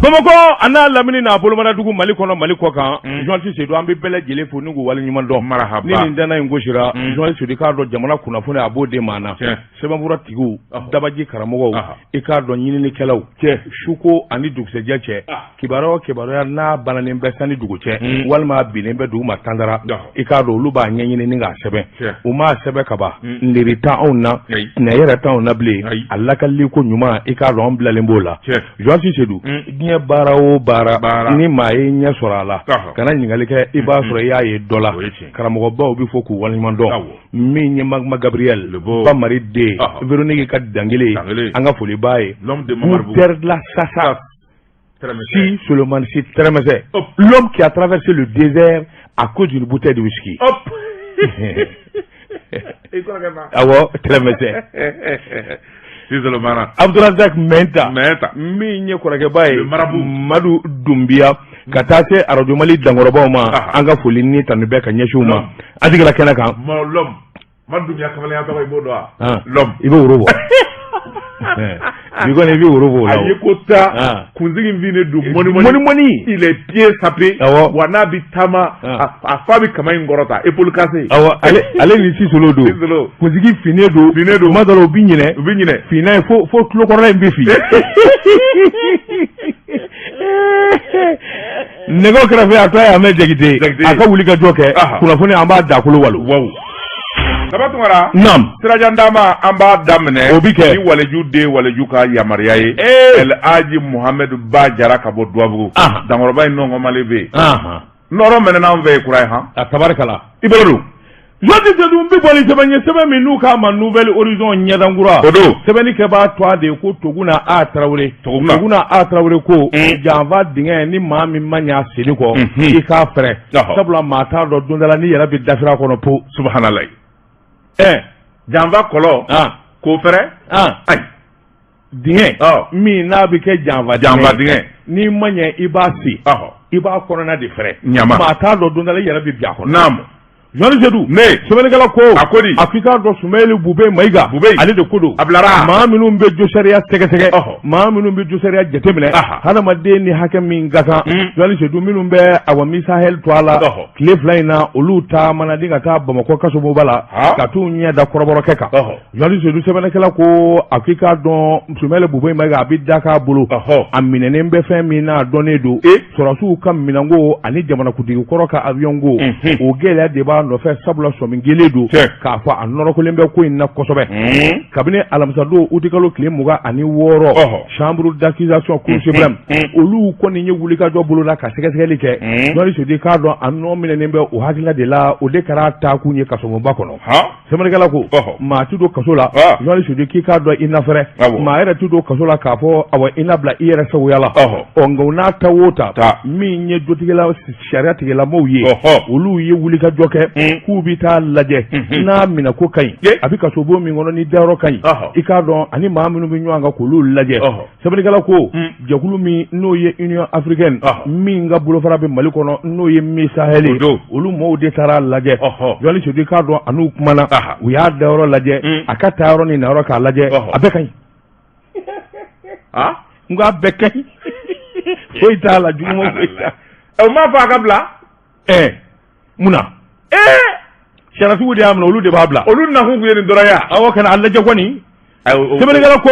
Bamakɔ a n'a lamini n'a bolomadadugu, Mali kɔnɔ, Mali kɔ kan, journaliste Seydou, an bɛ bɛɛ lajɛlen fo ni k'u waleɲuman dɔn. Marahaba. Ni nin danna in gosira, journaliste Seydou, k'a dɔn jamana kunnafoni a b'o de maa na. Sɛbɛnfura tigiw, dabaji karamɔgɔw, i k'a dɔn ɲininikɛlaw, suko ani dugusɛjɛ cɛ, kibaruya o kibaruya n'a bananen bɛ sanni dugu cɛ walima a binnen bɛ dugu ma tandara, i k'a dɔn olu b'a ɲɛɲini ni k'a sɛbɛn. U m'a sɛbɛn kaban, niri t'anw na, tɛnɛ yɛrɛ t'anw na bilen. A lakalili ko ɲuman, i k'a dɔn an bilalen b'o la. Journaliste Seydou, diɲɛ baara o baara, ni maa ye ɲɛ sɔrɔ a la, kana ɲininkali kɛ, i b'a sɔrɔ i y'a ye dɔ la. Karamɔgɔbaw bɛ fo k'u waleɲuman dɔn. Min ye Magma Gabriel Bamari den, Véronique ka dangele, an ka foli b'a ye. La sasa si Souleymane Si Tɛrɛmɛsɛ, l'homme qui a traversé le désert à cause d'une bouteille de whisky. Awɔ, Tɛrɛmɛsɛ. Abdourazak Mɛnta, min ye kɔrɔkɛba ye, Madu Dunbiya, ka taa se Arajo Mali dankɔrɔbaw ma, an ka foli ni tanu bɛɛ ka ɲɛsin u ma. An jiginna kɛnɛ kan. Madu Dunbiya kamalenya tɔgɔ, i b'o dɔn wa? L'homme. I bɛ woro bɔ bi kɔni, i bɛ woro bɔ o la. A ye ko ta kunsigi finnen don mɔni mɔni mɔni. Il est bien sapé. Wa n'a bɛ taama, a fa bɛ kama in kɔrɔta, épaule cassée. Awɔ, ale ni Sisolo don. Sisolo. Kunsigi finnen don. Finnen don. Tuma dɔ la u bɛ ɲinɛ. U bɛ ɲinɛ. Finna ye fo tulo kɔrɔla in bɛ fin. Nɛgɛw kɛrɛfɛ, a tɔ ye Ahmed Jakite, a ka wuli ka jɔ kɛ kunnafoni, an b'a dakolo walo. Daba Tunkara. Naam. Sirajan dama, an b'a daminɛ. O bi kɛ. Ni waliju den waliju ka yamaruya ye. El Hadji Muhamadu Ba Jara ka bɔ Duwabugu. Dankɔrɔba in nɔngɔnmalen bɛ yen. Nɔrɔ mɛnɛna an fɛ yen kura ye han. A tabarikala. I bolo don. Journaliste Seydou, n bɛ bɔ ni sɛbɛn ye, sɛbɛn min n'u k'a ma Nouvel Horizon, ɲɛdankura. O don. Sɛbɛnni kɛbaa tɔgɔ de ye ko Toguna A Tarawele. Toguna. Toguna A Tarawele ko janfa dingɛ, ni maa min ma ɲɛ a senni kɔ, i k'a fɛrɛ. Sabula maa t'a dɔn don dɔ la n'i yɛrɛ bɛ dafira kɔnɔ po. Subahanallahi. Ɛ. Janfa kɔlɔ. K'o fɛrɛ. Ayi. Dingɛ min n'a bɛ kɛ janfa janfa dingɛ. N'i ma ɲɛ i b'a sen. I b'a kɔnɔna de fɛrɛ. Ɲama. Maa t'a dɔn don dɔ la i yɛrɛ bɛ bin a kɔnɔ. Naamu. Journaliste Seydou. Ne. Sɛbɛnnikɛla ko. A ko di? A k'i k'a dɔn Sumayɛli Bube Mayiga. Bube. Ale de ko don. A bilara. Maa minnu bɛ josariya sɛgɛsɛgɛ. Maa minnu bɛ josariya jateminɛ. Hadamaden ni hakɛ min ka kan. Journaliste Seydou, minnu bɛ awa Mi Sahel to a la. Tile 2 in na, olu taamana ni ka taa Bamakɔ kasobonba la. Ka t'u ɲɛ da kɔrɔbɔrɔkɛ kan. Journaliste Seydou, sɛbɛnnikɛla ko a k'i k'a dɔn Sumayɛli Bube Mayiga a bɛ da k'a bolo. A minɛnen bɛ fɛn min na, a dɔnnen don. Sɔrɔdasiw ka minɛnko ani jamanakuntigi kɔrɔ ka avion ko, o gɛlɛya de b'a nɔfɛ, sabula sɔmi kelen don k'a fɔ a nɔrɔkolen bɛ ko in na kosɛbɛ. Kabini alamisadon utikalo tile 26, chambre d'accusation, cour suprême, olu kɔni ye wulikajɔ boloda ka sɛgɛsɛgɛli kɛ. Journaliste Seydou, k'a dɔn a nɔ minɛnen bɛ o hakilila de la, o de kɛra a taakun ye kasobonba kɔnɔ. Sɛbɛnnikɛla ko maa tɛ don kaso la, journaliste Seydou, k'i k'a dɔn i na fɛrɛ. Maa yɛrɛ tɛ don kaso la k'a fɔ awa i na bila i yɛrɛ sagoya la. Ɔ nka o n'a ta o ta, min ye jotigɛla sariya tigilamɔgɔw ye, olu ye wulikajɔ kɛ k'u bɛ taa lajɛ n'a minɛ ko ka ɲi, a bɛ kasobon min kɔnɔ ni dayɔrɔ ka ɲi, i k'a dɔn ani maa minnu bɛ ɲɔgɔn kan k'olu lajɛ. Sɛbɛnnikɛla ko jɛkulu min n'o ye Union africaine min ka bolofara bɛ Mali kɔnɔ, n'o ye Mi Sahel, olu mɔɔw de taara lajɛ. Journaliste Seydou, k'a dɔn an'u kumana, u y'a dayɔrɔ lajɛ, a ka taayɔrɔ ni nayɔrɔ k'a lajɛ, a bɛɛ ka ɲi. N ko a bɛɛ ka ɲi, foyi t'a la juguman, foyi t'a la. O m'a fɔ a ka bila. Ɛ, mun na? Sariyatigiw de y'a minɛ, olu de b'a bila. Olu nakun tun ye nin dɔrɔn ye. Awɔ, ka na a lajɛ kɔni. Sɛbɛnnikɛla ko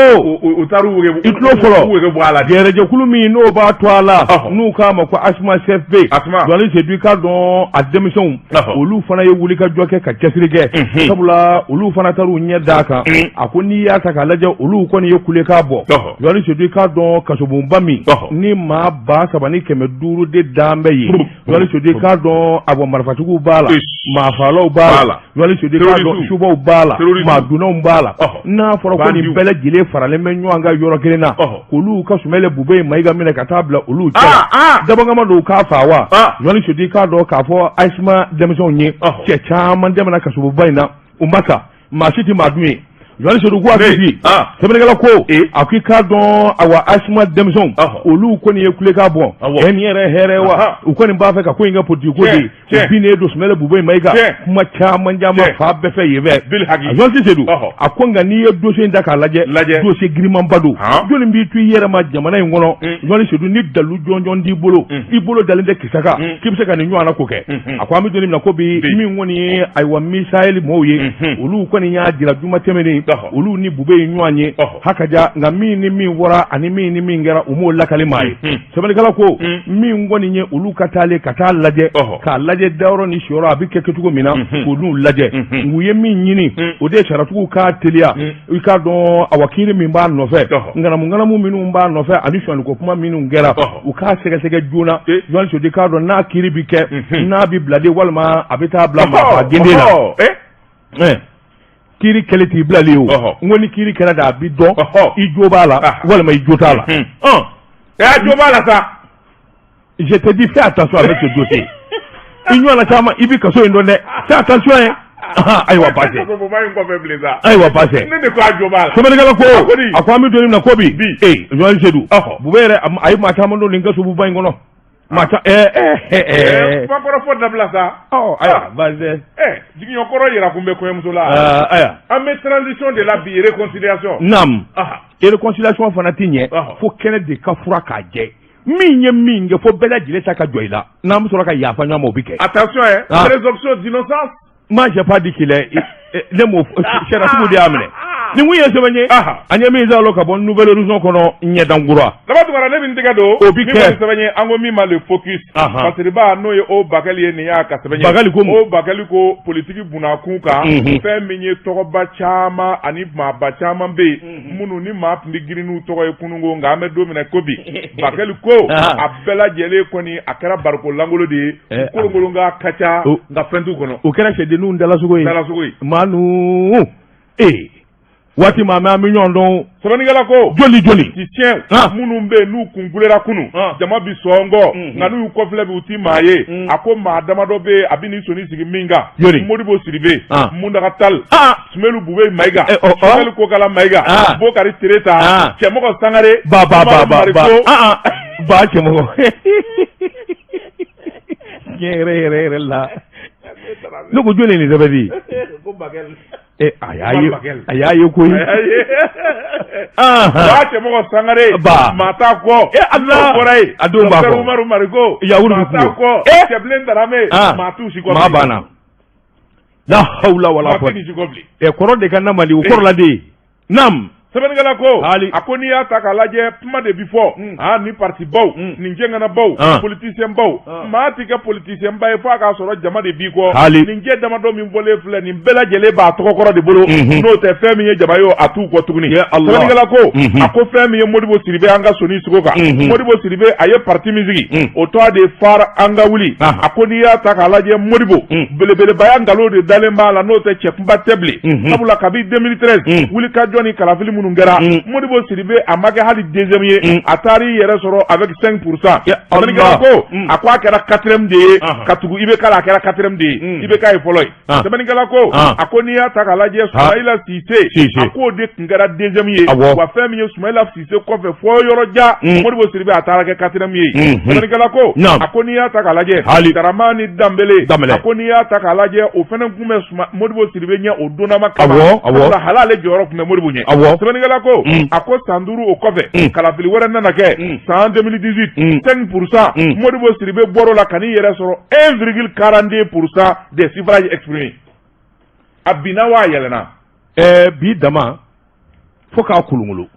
u taar'u wege i tulo fɔlɔ wege bɔ a la. Gɛrɛjɛkulu min n'o b'a to a la, n'u k'a ma ko ASMA CFP. ASMA. Journaliste Seydou, i k'a dɔn a denmisɛnw, olu fana ye wulikajɔ kɛ ka cɛsiri kɛ, sabula olu fana taar'u ɲɛ d'a kan. A ko n'i y'a ta k'a lajɛ, olu kɔni ye kulekan bɔ. Journaliste Seydou, i k'a dɔn kasobonba min ni maa 3500 de dan bɛ yen, journaliste Seydou, i k'a dɔn a bɔ marifatigiw b'a la, maafaalaw b'a la, journaliste Seydou, i k'a dɔn subaw b'a la, maadunnaw b'a la. N'a fɔra ko nin bɛɛ lajɛlen faralen bɛ ɲɔgɔn kan yɔrɔ kelen na, k'olu ka Sumayɛlɛ Bube Mayiga minɛ ka taa bila olu cɛ, dabangama don k'a faa wa? Journaliste Seydou, i k'a dɔn k'a fɔ ASMA denmisɛnw ye cɛ caman dɛmɛna kasobonba in na, u ma sa, maa si tɛ maa dun ye. Journaliste Seydou ko a bi sɛbɛnnikɛla ko a ko i k'a dɔn awa ASMA denmisɛnw olu kɔni ye kulekan bɔ ɛ nin yɛrɛ hɛrɛ wa u kɔni b'a fɛ ka ko in kɛ politiki ko de ye u binnen don Sumɛlɛ Bubɛyi Mayiga kuma caman caman fan bɛɛ fɛ yen fɛ journaliste Seydou a ko nka n'i ye dossier in ta k'a lajɛ dossier girimanba don jɔnni b'i to i yɛrɛ ma jamana in kɔnɔ journaliste Seydou ni dalu jɔnjɔn t'i bolo i bolo dalen tɛ kisɛ kan k'i bɛ se ka nin ɲɔgɔnna ko kɛ a ko an bɛ don min na ko bi min kɔni ye ayiwa Mi-Sahel mɔgɔw ye olu kɔni y'a jira juma tɛmɛnen olu ni Bube ye ɲɔgɔn ye hakaja nka min ni min fɔra ani min ni min kɛra u m'o lakali maa ye sɛbɛnnikɛla ko min kɔni ye olu ka taalen ka taa lajɛ k'a lajɛ dayɔrɔ ni siyɔrɔ a bɛ kɛ kɛcogo min na k'olu lajɛ u ye min ɲini o de ye sariyatigiw ka teliya i k'a dɔn awa kiiri min b'a nɔfɛ ŋanamu ŋanamu minnu b'a nɔfɛ ani sonyɛliko kuma minnu kɛra u k'a sɛgɛsɛgɛ joona journaliste Seydou i k'a dɔn n'a kiiri bɛ kɛ n'a bɛ bila de walima a bɛ taa bila maa gende la kiiri kɛlen t'i bilali ye o n ko ni kiiri kɛra da a bɛ dɔn i jo b'a la walima i jo t'a la a jo b'a la sa je te dis fais attention avec ce dossier i ɲɔgɔnna caman i bɛ kaso in dɔn dɛ fais attention ye ayiwa baasi ayiwa baasi ne de ko a jo b'a la sɛbɛnnikɛla ko a ko an bɛ don min na ko bi ee journaliste Seydou Bube yɛrɛ a ye maa caman don nin kasobonba in kɔnɔ maa ca ɛɛ ɛɛ ɛɛ kuma kɔrɔ fɔ dabila sa ɔ ayiwa baasi tɛ jigiɲɔkɔrɔ yɛrɛ kun bɛ kɔɲɔmuso la ayiwa an bɛ transition de la bi réconciliation naam réconciliation fana tɛ ɲɛ fo kɛnɛ de ka fura k'a jɛ min ye min kɛ fo bɛɛ lajɛlen ta ka jɔ i la n'an bɛ sɔrɔ ka yafa ɲɔgɔn ma o bɛ kɛ. Attention hein, présomption d'innocence. Moi j'ai pas dit qu'il est ne m'o sariyatigiw de y'a minɛ nin kun ye sɛbɛn ye an ye min sɔrɔ ka bɔ Nouvel Horizon kɔnɔ ɲɛdankura. Daba Tunkara ne bɛ n tɛgɛ don. O bi kɛ min sɛbɛn ye an ko min ma le focus. Fasiriba n'o ye o Bakali ye nin y'a ka sɛbɛn ye. Bakali ko mun? O Bakali ko politiki bunakun kan. Fɛn min ye tɔgɔba caman ani maaba caman bɛ yen. Minnu ni maa tun bɛ girin n'u tɔgɔ ye kununko nka an bɛ don min na ko bi Bakali ko a bɛɛ lajɛlen kɔni a kɛra bariko lankolon de ye kolonkolon ka ka ca nka fɛn t'u kɔnɔ. O kɛra sɛdenninw dalasogo ye dalasogo ye maa ninnu ee waati maa mɛ an bɛ ɲɔgɔn dɔn. Sɛbɛnnikɛla ko joli joli tiɲɛ minnu bɛ yen n'u kun kulera kunun jama bi sɔn kɔ nka n'u y'u kɔfilɛ bi u ti maa ye a ko maa damadɔ bɛ yen a bɛ n'i sɔnni sigi min kan Modibo Sidibe Muntaga Tall Sumelu Bubɛyi Mayiga Sogɛli Kokala Mayiga Bokari Tereta Cɛmɔgɔ Sangare ba ba ba ba ba ba Cɛmɔgɔ tiɲɛ yɛrɛ yɛrɛ yɛrɛ la ne ko jɔn ye nin sɛbɛn di a y'a ye a y'a ye koyi ba Cɛmɔgɔ Sangare ba maa t'a kɔ ala bɔra yen a denw b'a kɔ Umaru Mariko Yawuru maa t'a kɔ Cɛbilen Darame maa t'u si kɔ maa banna la hawla wala quwwata ɛ kɔrɔ de ka na mali o kɔrɔla de ye naam sɛbɛnnikɛla ko a ko n'i y'a ta k'a lajɛ kuma de bi fɔ aa ni parti baw nin jɛŋanabaw politicien baw maa tɛ kɛ politicien ba ye f'a k'a sɔrɔ jama de b'i kɔ nin jɛ damadɔ min bɔlen filɛ nin bɛɛ lajɛlen b'a tɔgɔkɔrɔ de bolo n'o tɛ fɛn min ye jama ye a t'u kɔ tuguni sɛbɛnnikɛla ko a ko fɛn min ye Modibo Sidibe an ka sɔnni sogo kan Modibo Sidibe a ye parti min sigi o tɔgɔ de far an ka wuli a ko n'i y'a ta k'a lajɛ Modibo belebelebaya nkalon de dalen b'a la n'o tɛ cɛkunba tɛ bilen sabula kabi 2013 wulikajɔ ni kalafili minnu kɛra Modibo Sidibe a ma kɛ hali deuxième ye a taara i yɛrɛ sɔrɔ avec 5% sɛbɛnnikɛla ko a ko a kɛra quatrième de ye ka tugu IBK la a kɛra quatrième de ye IBK ye fɔlɔ ye sɛbɛnnikɛla ko a ko n'i y'a ta k'a lajɛ Sumayila Sise a k'o de tun kɛra deuxième ye wa fɛn min ye Sumayila Sise kɔfɛ fɔ yɔrɔ jan Modibo Sidibe a taara kɛ quatrième ye sɛbɛnnikɛla ko a ko n'i y'a ta k'a lajɛ Daramani Danbele a ko n'i y'a ta k'a lajɛ o fana tun bɛ Modibo Sidibe ɲɛ o donnama kama sabula hali ale jɔyɔrɔ tun bɛ Modibo ɲɛ sɛbɛnnikɛla ko a ko san 5 o kɔfɛ kalafili wɛrɛ nana kɛ san 2018 5% Modibo Sidibe bɔr'o la ka n'i yɛrɛ sɔrɔ 1,42% des suffrages exprimés a binna wa a yɛlɛnna bi dama fo k'a kolonkolon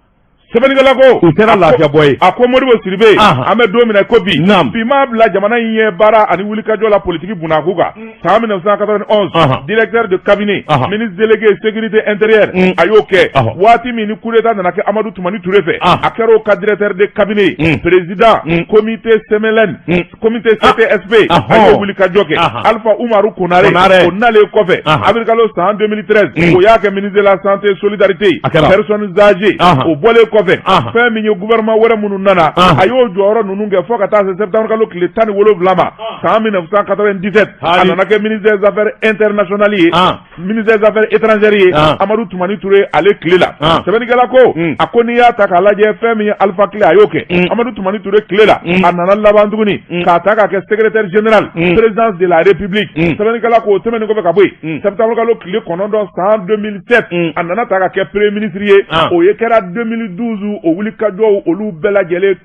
sɛbɛnnikɛla ko o kɛra lafiya bɔ ye a ko Modibo Sidibe an bɛ don min na ko bi bi m'a bila jamana in ye baara ani wulikajɔ la politiki bunakun kan san 1991 directeur de cabinet ministre délégué sécurité intérieure a y'o kɛ waati min ni coup d'état nana kɛ Amadu Tumani Ture fɛ a kɛra o ka directeur de cabinet président comité CMLN comité CTSP a y'o wulikajɔ kɛ Alpha Umaru Konare o nalen kɔfɛ avril kalo san 2013 o y'a kɛ ministre de la santé solidarité personnes âgées o bɔlen kɔfɛ kɔfɛ, fɛn min ye gouvernement wɛrɛ minnu nana, a y'o jɔyɔrɔ ninnu kɛ fo ka taa se septembre kalo tile 17 ma san 1997. A nana kɛ ministre des Affaires internationales ye, ministre des Affaires étrangères ye, Amadu Tumani Ture ale tile la. Sɛbɛnnikɛla ko, a ko n'i y'a ta k'a lajɛ, fɛn min ye Alpha Tile, a y'o kɛ Amadu Tumani Ture tile la. A nana laban tuguni k'a ta k'a kɛ secrétaire général présidence de la République. Sɛbɛnnikɛla ko, o tɛmɛnen kɔfɛ ka bɔ yen, septembre kalo tile 9 san 2007, a nana ta ka kɛ premier ministre ye. O ye kɛra 2012, o wulikajɔw olu bɛɛ lajɛlen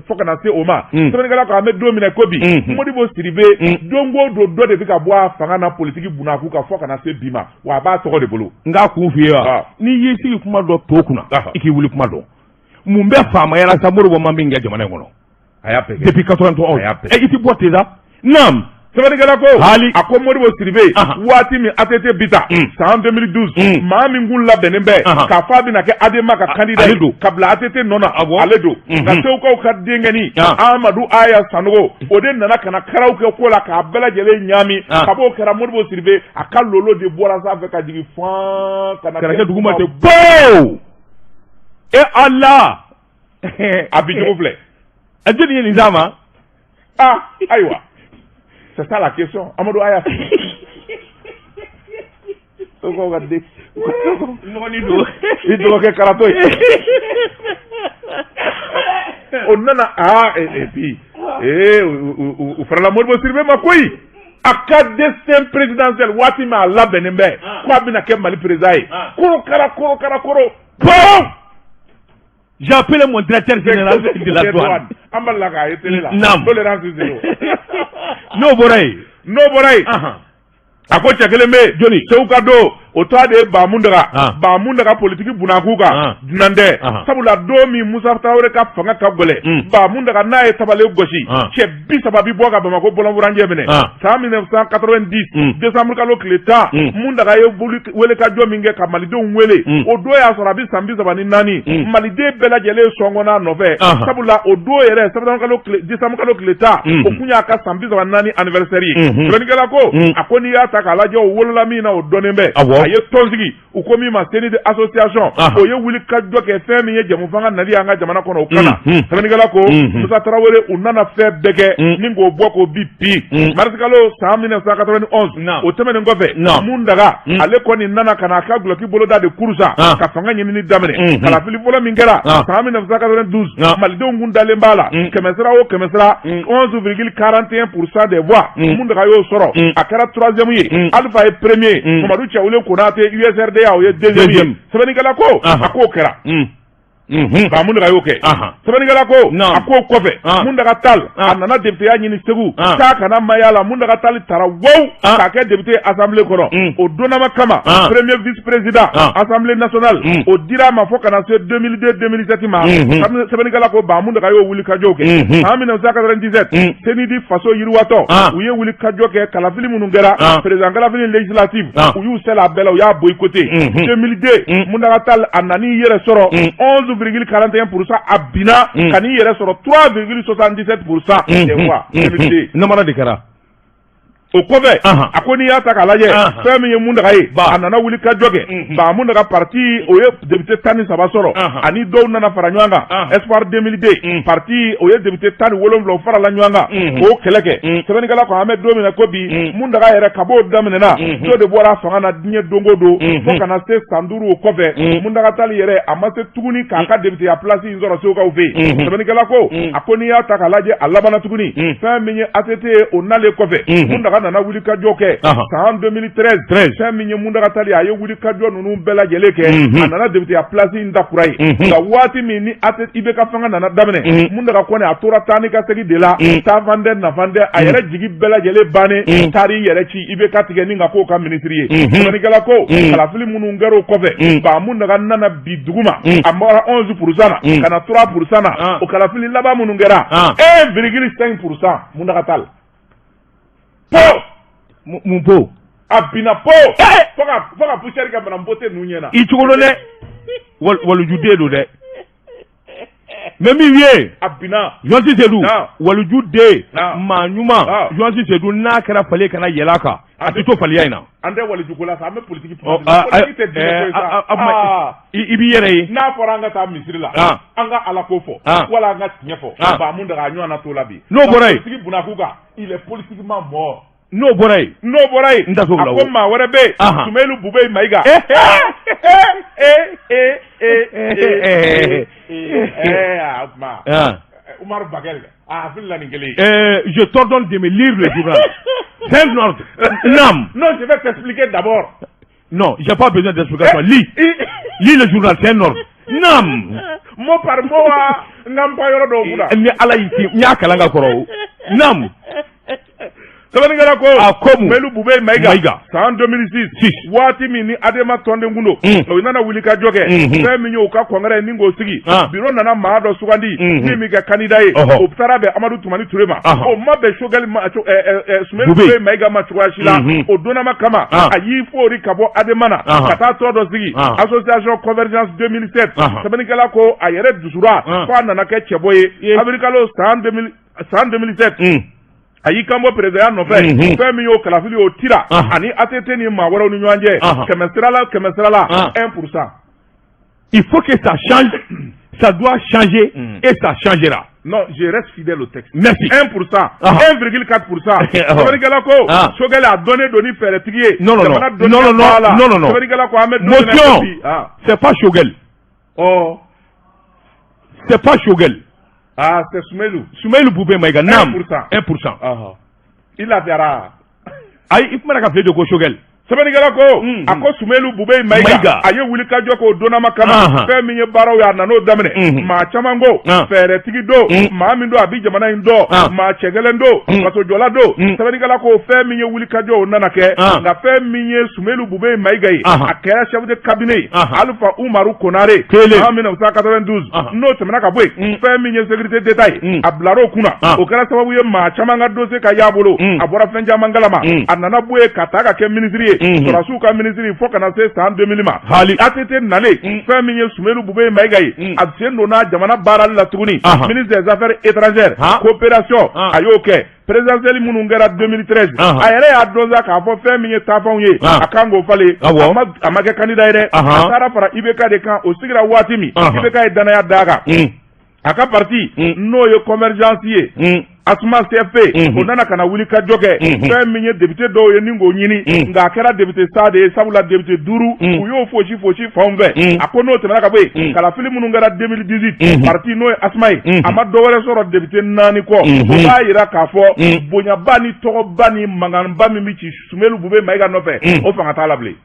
fo ka na se o ma. Sɛbɛnnikɛla ko, an bɛ don min na ko bi, Modibo Sidibe, don o don dɔ de bɛ ka bɔ a fanga na politiki bunakun kan fo ka na se bi ma, wa a b'a tɔgɔ de bolo. N k'a kun f'i ye wa, n'i y'i sigi kuma dɔ to kunna, i k'i wuli kuma dɔn. Mun bɛ faamaya la sa? Modibo ma min kɛ jamana in kɔnɔ A y'a bɛɛ kɛ. depuis 91, A y'a bɛɛ. I ti bɔ ten sa. Naam. Sɛbɛnnikɛla ko, Hali. a ko Modibo Sidibe, waati min ATT bi ta san 2012, maa min kun labɛnnen bɛ k'a fɔ a bɛna kɛ ADEMA ka candidat Ale ye don. ka bila ATT nɔ na, ale don. Nka Segukaw ka denkɛni Amadu Aya Sanogo, o de nana ka na karaw kɛ ko la k'a bɛɛ lajɛlen ɲaami. Ka b'o kɛra, Modibo Sidibe a ka lolo de bɔra sanfɛ ka jigin fan ka na Kana kɛ duguma ten bo. E Ala. A bi cogo filɛ. A jɔnni ye nin s'a ma? Ah, ayiwa, c'est ça la question. Amadu Aya Segukaw ka den Nɔgɔnin don. I dɔgɔkɛ karatɔ ye, o nana. Aa, et puis ee u farala Modibo Sidibe ma koyi. A ka destin présidentiel, waati min a labɛnnen bɛ ko a bɛna kɛ Mali président ye, koro kara koro kara koro Bon, j'ai appelé mon directeur général de la douane. An b'a la k'a ye télé la. Naam. Tolérance zéro. N'o bɔra yen. N'o bɔra yen, a ko cɛ kelen bɛ yen. Jɔnni? Segu ka don o tɔgɔ de ye Bamundaga. Bamundaga, politiki bunakun kan, dunan tɛ. Sabula don min Musa Tarawele ka fanga ka gɛlɛn, Bamundaga n'a ye tabale gosi, cɛ 30 bi bɔ ka Bamakɔ bɔlɔnfurancɛ minɛ. San 1990, décembre kalo tile 10, Mundaga ye welekajɔ min kɛ ka malidenw wele, o don y'a sɔrɔ a bɛ san 34. Maliden bɛɛ lajɛlen sɔngɔn a nɔfɛ, sabula o don yɛrɛ, septembre kalo tile, décembre kalo tile 10, o kun y'a ka san 34 anniversaire ye. Sɛbɛnnikɛla ko, a ko n'i y'a ta k'a lajɛ, o wolola min na, o dɔnnen bɛ. A ye tɔn sigi, u ko min ma CENIDH association. O ye wuli ka jɔ kɛ fɛn min ye jamu fanga nali an ka jamana kɔnɔ, o kana. Sɛbɛnnikɛla ko, Musa Tarawele, u nana fɛn bɛɛ kɛ ni k'o bɔ k'o bi bi mars kalo san 1991. O tɛmɛnen kɔfɛ, Mundaga ale kɔni nana ka na a ka gulɔki boloda de kurusa ka fanga ɲinini daminɛ. Kalafili fɔlɔ min kɛra san 1992, malidenw kun dalen b'a la, kɛmɛ sira o kɛmɛ sira, 11,41 % des voix, Mundaga y'o sɔrɔ. A kɛra troisième ye, Alpha ye premier, Mamadu Cɛwule Konate USRDA, o ye deuxième ye. Sɛbɛnnikɛla ko, a k'o kɛra, Ba Mundaga y'o kɛ. Sɛbɛnnikɛla ko, a k'o kɔfɛ, Mundaga Tal a nana députéya ɲini Segu k'a kana maya la. Mundaga Tal taara wow k'a kɛ député assemblée kɔnɔ. O donnama kama, premier vice président Assemblée nationale, o dira a ma fo ka na se 2002 2007 ma. Sɛbɛnnikɛla ko, Ba Mundaga y'o wuli kajɔw kɛ. San 1997, CENIDH Faso Yiriwatɔ, u ye wuli kajɔ kɛ. Kalafili minnu kɛra, président kalafili, législative, u y'u sɛlɛ a bɛɛ la, u y'a boycotté. 2002, Mundaga Tal a nan'i yɛrɛ sɔrɔ 11,41 %, a binna ka n'i yɛrɛ sɔrɔ 3,77 % des voix 2002. Namara de kɛra. O kɔfɛ, a ko n'i y'a ta k'a lajɛ, fɛn min ye Mundaga ye, a nana wuli ka jɔ kɛ. Ba Mundaga parti, o ye député 13 sɔrɔ, ani dɔw nana fara ɲɔgɔn kan, Espoir 2002 parti, o ye député 17, o farala ɲɔgɔn kan k'o kɛlɛ kɛ. Sɛbɛnnikɛla ko, an bɛ don min na ko bi, Mundaga yɛrɛ, ka b'o daminɛna, dɔ de bɔra fanga na diɲɛ don o don fo ka na se san 5 o kɔfɛ, Mundaga Tali yɛrɛ a ma se tuguni k'a ka député ya place in sɔrɔ Segukaw fɛ yen. Sɛbɛnnikɛla ko, a ko n'i y'a ta k'a lajɛ, a labanna tuguni, fɛn min ye ATT ye, o nalen kɔfɛ, Mundaga nana wuli ka jɔ kɛ san 2013. Fɛn min ye Mundaga Tali, a ye wuli ka jɔ ninnu bɛɛ lajɛlen kɛ, a nana député ya place in da kura ye. Nka waati min ni ATT IBK fanga nana daminɛ, Mundaga kɔni a tora taa ni ka segin de la, taafan tɛ, nafan tɛ, a yɛrɛ jigi bɛɛ lajɛlen bannen, taar'i yɛrɛ ci IBK tigɛ ni ka k'o ka ministre ye. Sɛbɛnnikɛla ko, kalafili minnu kɛra o kɔfɛ, ba Mundaga nana bi duguma, a bɔra 11 % na ka na 3 % na. O kalafili laban minnu kɛra, 1,5 %, Mundaga Tali po. Mun po? A binna po, fo ka poussière kɛ Madame Bote ninnu ɲɛna. I cogo dɔn dɛ, walujuden don dɛ. Mais min ye a binna. Journaliste Seydou, waliju den, maa ɲuman, journaliste Seydou, n'a kɛra fali kana yɛlɛ a kan, a tɛ to faliya in na. An tɛ waliju ko la sa, an bɛ politiki kuma. Politiki tɛ diinɛ ko ye sa. I b'i yɛrɛ ye. N'a fɔra an ka taa misiri la, an ka Ala ko fɔ, wala an ka tiɲɛ fɔ, ba mun daga a ɲɔgɔn na t'o la bi. N'o bɔra yen. Politiki bunakun kan, il est politiquement mort. N'o bɔra yen. N'o bɔra yen. N ta t'o bila o. A ko maa wɛrɛ bɛ yen. Sumelu Bubɛyi Mayiga. O tuma. Umaru Bakɛri. A filila nin kelen ye. Je t'ordonne de me lire le journal. C'est un ordre. Nam. Non, je vais t'expliquer d'abord. Non, j'ai pas besoin d'explication. Lis. Lis le journal, c'est un ordre. Nam. Mot par mot wa n ka n pan yɔrɔ dɔw kunna. Ni Ala y'i ci, n y'a kalan ka kɔrɔ o. Nam. Sɛbɛnnikɛla ko. A ko mun? Sumelu Bubɛyi Mayiga. San 2006. Waati min ni Adema tɔnden kun don. O nana wuli ka jɔ kɛ. Fɛn min ye u ka congrès ni k'o sigi. Bureau nana maa dɔ sugandi. Min bɛ kɛ candidat ye. O taara bɛn Amadu Tumani Ture ma. O ma bɛn Sogɛli ma, Sumelu Bubɛyi Mayiga ma cogoya si la. O donnama kama. A y'i foori ka bɔ Adema na. Ka taa tɔn dɔ sigi. Association Convergence 2007. Sɛbɛnnikɛla ko a yɛrɛ dusura. Fo a nana kɛ cɛbɔ ye. Avril kalo san 2007. A y'i kanbɔ présidentya nɔfɛ. Fɛn min y'o kalafili o tira ani ATT ni maa wɛrɛw ni ɲɔgɔn cɛ, kɛmɛ sira la, kɛmɛ sira la, 1%. Il faut que ça change, ça doit changer et ça changera. Non, je reste fidèle au texte. Merci. 1%, 1,4%. Sɛbɛnnikɛla ko Sogɛli a dɔnnen don ni fɛɛrɛtigi ye. Non, non, non. Non, non, non, non, non, non. Sɛbɛnnikɛla ko an bɛ don min na. C'est pas Choguel. Oh. C'est pas Choguel. Ah, c'est Soumeylou. Soumeylou Boubèye Maïga, naam. 1%. 1%. Il a fɛra. Ayi, i kumana ka file de ko Choguel. Sɛbɛnnikɛla ko a ko Sumelu Bubɛyi Mayiga, a ye wulikajɔ k'o donnama kama. Fɛn min ye baaraw ye, a nan'o daminɛ. Maa caman ko fɛɛrɛtigi don, maa min don a bɛ jamana in dɔn, maa cɛgɛlɛn don, fasojɔla don. Sɛbɛnnikɛla ko fɛn min ye wulikajɔ o nana kɛ, nka fɛn min ye Sumelu Bubɛyi Mayiga ye, a kɛra chef de cabinet ye Alifa Umaru Konare en 1992. N'o tɛmɛna ka bɔ yen, fɛn min ye sécurité d'État ye, a bilar'o kunna. O kɛra sababu ye maa caman ka dossier ka y'a bolo, a bɔra fɛn caman kalama. A nana bɔ yen ka taa ka kɛ ministre ye, sɔrɔdasiw ka ministre, fo kana se san 2000 ma. Hali ATT nalen, fɛn min ye Sumelu Bubɛyi Mayiga ye, a sen donna jamana baarali la tuguni, ministre des affaires étrangères, coopération, a y'o kɛ. Présidentielle minnu kɛra 2013, a yɛrɛ y'a dɔn sa k'a fɔ fɛn min ye taafanw ye, a kan k'o falen. A ma kɛ candidat ye dɛ, a taara fara IBK de kan. O sigira waati min, IBK ye danaya d'a kan. A ka parti, n'o ye Convergence ye, Asuma CFP, o nana ka na wuli ka jɔ kɛ. Fɛn min ye député dɔw ye ni k'o ɲini, nka a kɛra député sa de ye, sabula député 5 u y'o fosi fosi fanw fɛ. A ko n'o tɛmɛna ka bɔ yen, kalafili minnu kɛra 2018, parti n'o ye Asuma ye, a ma dɔ wɛrɛ sɔrɔ député 4 kɔ. O b'a jira k'a fɔ bonyaba ni tɔgɔba ni mankanba min bɛ ci Sumelu Bubɛyi Mayiga nɔfɛ, o fanga t'a la bilen.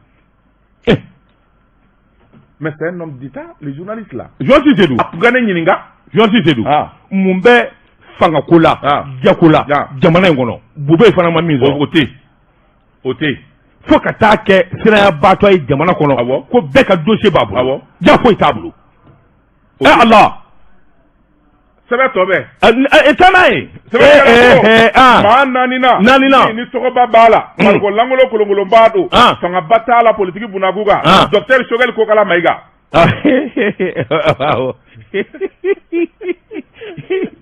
Mais c'est un homme d'État, le journaliste là. Journaliste Seydou. A tun ka ne ɲininka. Journaliste Seydou. Mun bɛ fangako la, jako la, jamana in kɔnɔ, Bubɛyi fana ma min sɔrɔ? O tɛ yen. O tɛ yen. Fo ka taa kɛ sirayabaatɔ ye jamana kɔnɔ, ko bɛɛ ka dossier b'a bolo, ja foyi t'a bolo. Eh Allah. Sɛbɛn tɔ bɛɛ. Taa n'a ye. Sɛbɛn maa naaninan. Naaninan. Ni tɔgɔba b'a la. Mariko langolo kolonkolonba don. Fangaba t'a la politiki bunakun kan. Docteur Sogɛli Kokala Mayiga.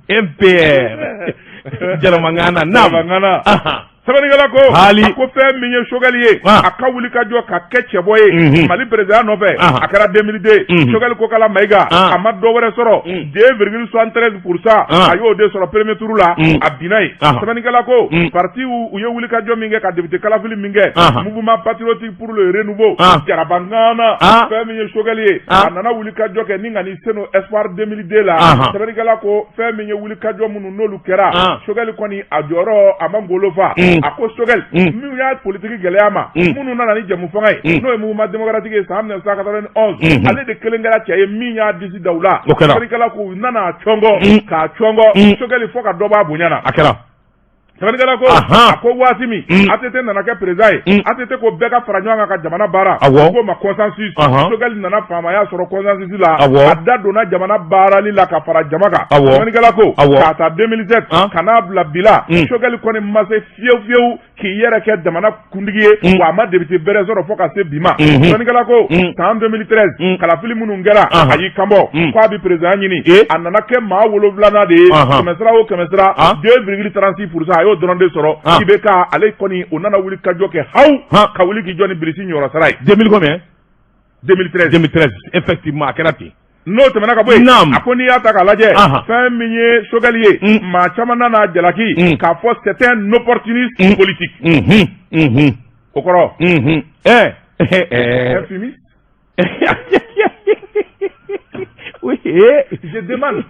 MPR. Jaramangana. Jaramangana. Sɛbɛnnikɛla ko a ko fɛn min ye Sogɛli ye, a ka wuli ka jɔ ka kɛ cɛbɔ ye Mali président nɔfɛ, a kɛra 2002. Sogɛli Kokala Mayiga, a ma dɔ wɛrɛ sɔrɔ 2,73%, a y'o de sɔrɔ premier tour la, a binna yen. Sɛbɛnnikɛla ko parti u ye wuli ka jɔ min kɛ ka député kalafili min kɛ, Mouvement patriotique pour le renouveau, Jarabangana, fɛn min ye Sogɛli ye, a nana wuli ka jɔ kɛ ni ka n'i sen don Espoir 2002 la. Sɛbɛnnikɛla ko fɛn min ye wuli ka jɔ minnu n'olu kɛra, Sogɛli kɔni a jɔyɔrɔ a ma ngolo fa. A ko Sogɛli minnu y'a politiki gɛlɛya ma, minnu nana ni jamu fanga ye, n'o ye Mouvement démocratique ye san 1991, ale de kelen kɛra cɛ ye min y'a disi da u la. Sɛbɛnnikɛla ko u nana cɔngɔ k'a cɔngɔ Sogɛli fo ka dɔ b'a bonya na. A kɛra. Sɛbɛnnikɛla ko a ko waati min ATT nana kɛ président ye, ATT ko bɛɛ ka fara ɲɔgɔn kan ka jamana baara, o k'o ma consensus. Choguel nana faamaya sɔrɔ consensus la, a da donna jamana baarali la ka fara jama kan. Sɛbɛnnikɛla ko k'a ta 2007 ka n'a bila bi la, Choguel kɔni ma se fiyewu fiyewu k'i yɛrɛ kɛ jamana kuntigi ye, wa a ma député bɛrɛ sɔrɔ fo ka se bi ma. Sɛbɛnnikɛla ko san 2013 kalafili minnu kɛra, a y'i kanbɔ k'a bɛ président ɲini, a nana kɛ maa wolonwulanan de ye, kɛmɛsira o kɛmɛsira 2,36%, a y'o dɔrɔn de sɔrɔ. IBK ale kɔni o nana wuli ka jɔ kɛ hawu ka wuli k'i jɔ ni bilisi ɲɔyɔrɔ sara ye. 2000 combien? 2013. 2013, effectivement, a kɛra ten. N'o tɛmɛna ka bɔ yen, a ko n'i y'a ta k'a lajɛ, fɛn min ye Choguel ye, maa caman nana jalaki k'a fɔ c'est un opportuniste politique. O kɔrɔ un fumiste. Oui. Je demande.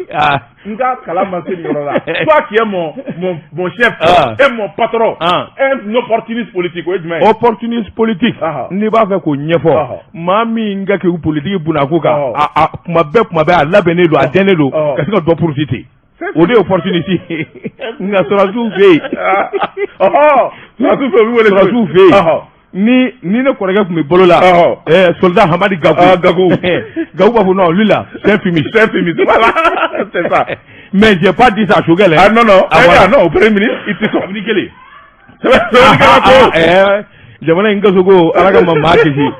N ka kalan ma se nin yɔrɔ la. Toi qui es mon chef et mon patron, un opportuniste politique, o ye jumɛn ye? Opportuniste politique. N'i b'a fɛ k'o ɲɛfɔ, maa min ka kɛ politique bunako kan, a kuma bɛɛ kuma bɛɛ a labɛnnen don, a dɛnnen don ka se ka dɔ profiter. O de ye opportuniste ye. Nka sɔrɔdasiw fɛ yen. Sɔrɔdasiw fɛ yen, u bɛ wele sɔrɔdasiw fɛ yen. Ni ne kɔrɔkɛ tun bɛ bolo la, soldat Hamadi Gakou. Gakou. Gakou b'a fɔ non, lui là, c'est un fumiste. C'est un fumiste, voilà, c'est ça. Mais j'ai pas dit ça à Choguel. Ah non non, ah, voilà. Non, au premier ministre, i tɛ sɔn. Kabini kelen. Sɛbɛnnikɛla ko. Jamana in kaso ko Ala ka ma maa kisi.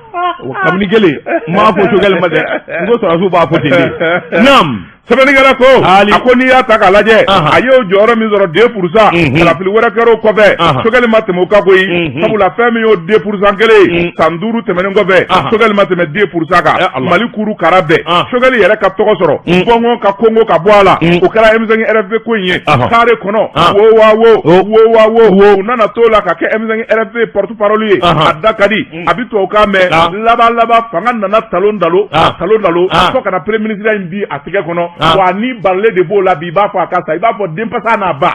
Kabini kelen, n m'a fɔ Choguel ma dɛ, n ko sɔrɔdasiw b'a fɔ ten de. Naam. Sɛbɛnnikɛla ko a ko n'i y'a ta k'a lajɛ, a y'o jɔyɔrɔ min sɔrɔ 2%, kalafili wɛrɛ kɛra o kɔfɛ, Choguel ma tɛmɛ o kan koyi, sabula fɛn min y'o 2% kelen ye, san 5 tɛmɛnen kɔfɛ, Choguel ma tɛmɛ 2% kan. Mali kuru kara bɛɛ, Choguel yɛrɛ ka tɔgɔ sɔrɔ bɔngɔn ka kongo ka bɔ a la, o kɛra M5 RFP ko in ye carré kɔnɔ, wo wa wo wo wa wo, u nana t'o la ka kɛ M5 RFP porte parole ye. A da ka di, a bɛ tubabukan mɛn, laban laban fanga nana talon dalo talon dalo fo ka na premier ministre in bi a tɛgɛ kɔnɔ. Wa ni barilen de b'o la bi, i b'a fɔ a ka sa, i b'a fɔ denpasa n'a ba.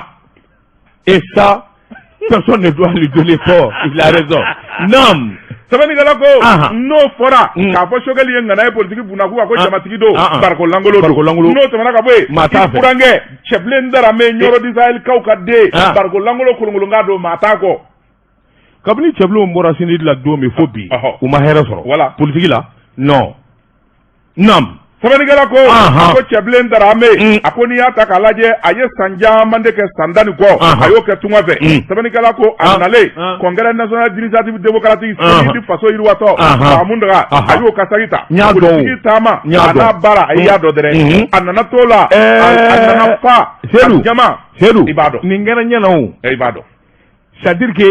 Et ça, personne ne doit lui donner tort, il a raison. Naam. Sɛbɛnnikɛla ko n'o fɔra k'a fɔ Choguel ye ŋana ye politiki bunakun kan, ko jamatigi don, bariko lankolon don. N'o tɛmɛna ka bɔ yen, i burankɛ Cɛbilen Darame, Ɲɔrɔ du Sahel kaw ka den, bariko lankolon kolonkolonkan don, maa t'a kɔ. Kabini Cɛbilenw bɔra CNT la don min fo bi, u ma hɛrɛ sɔrɔ. Voilà. Politiki la, non. Naam. Sɛbɛnnikɛla ko a ko Cɛbilen Darame, a ko n'i y'a ta k'a lajɛ, a ye san caman de kɛ, san 10 ni kɔ, a y'o kɛ tunga fɛ. Sɛbɛnnikɛla ko a nalen Congrès national d'initiative démocratique, CNID faso yiriwatɔ, Famundaga, a y'o ka sagi ta. Politiki taama a n'a baara, a y'a dɔn dɛrɛ, a nana t'o la, a nana fa jama. Seydou, i b'a dɔn. Nin kɛra ɲɛna o. I b'a dɔn. C'est à dire que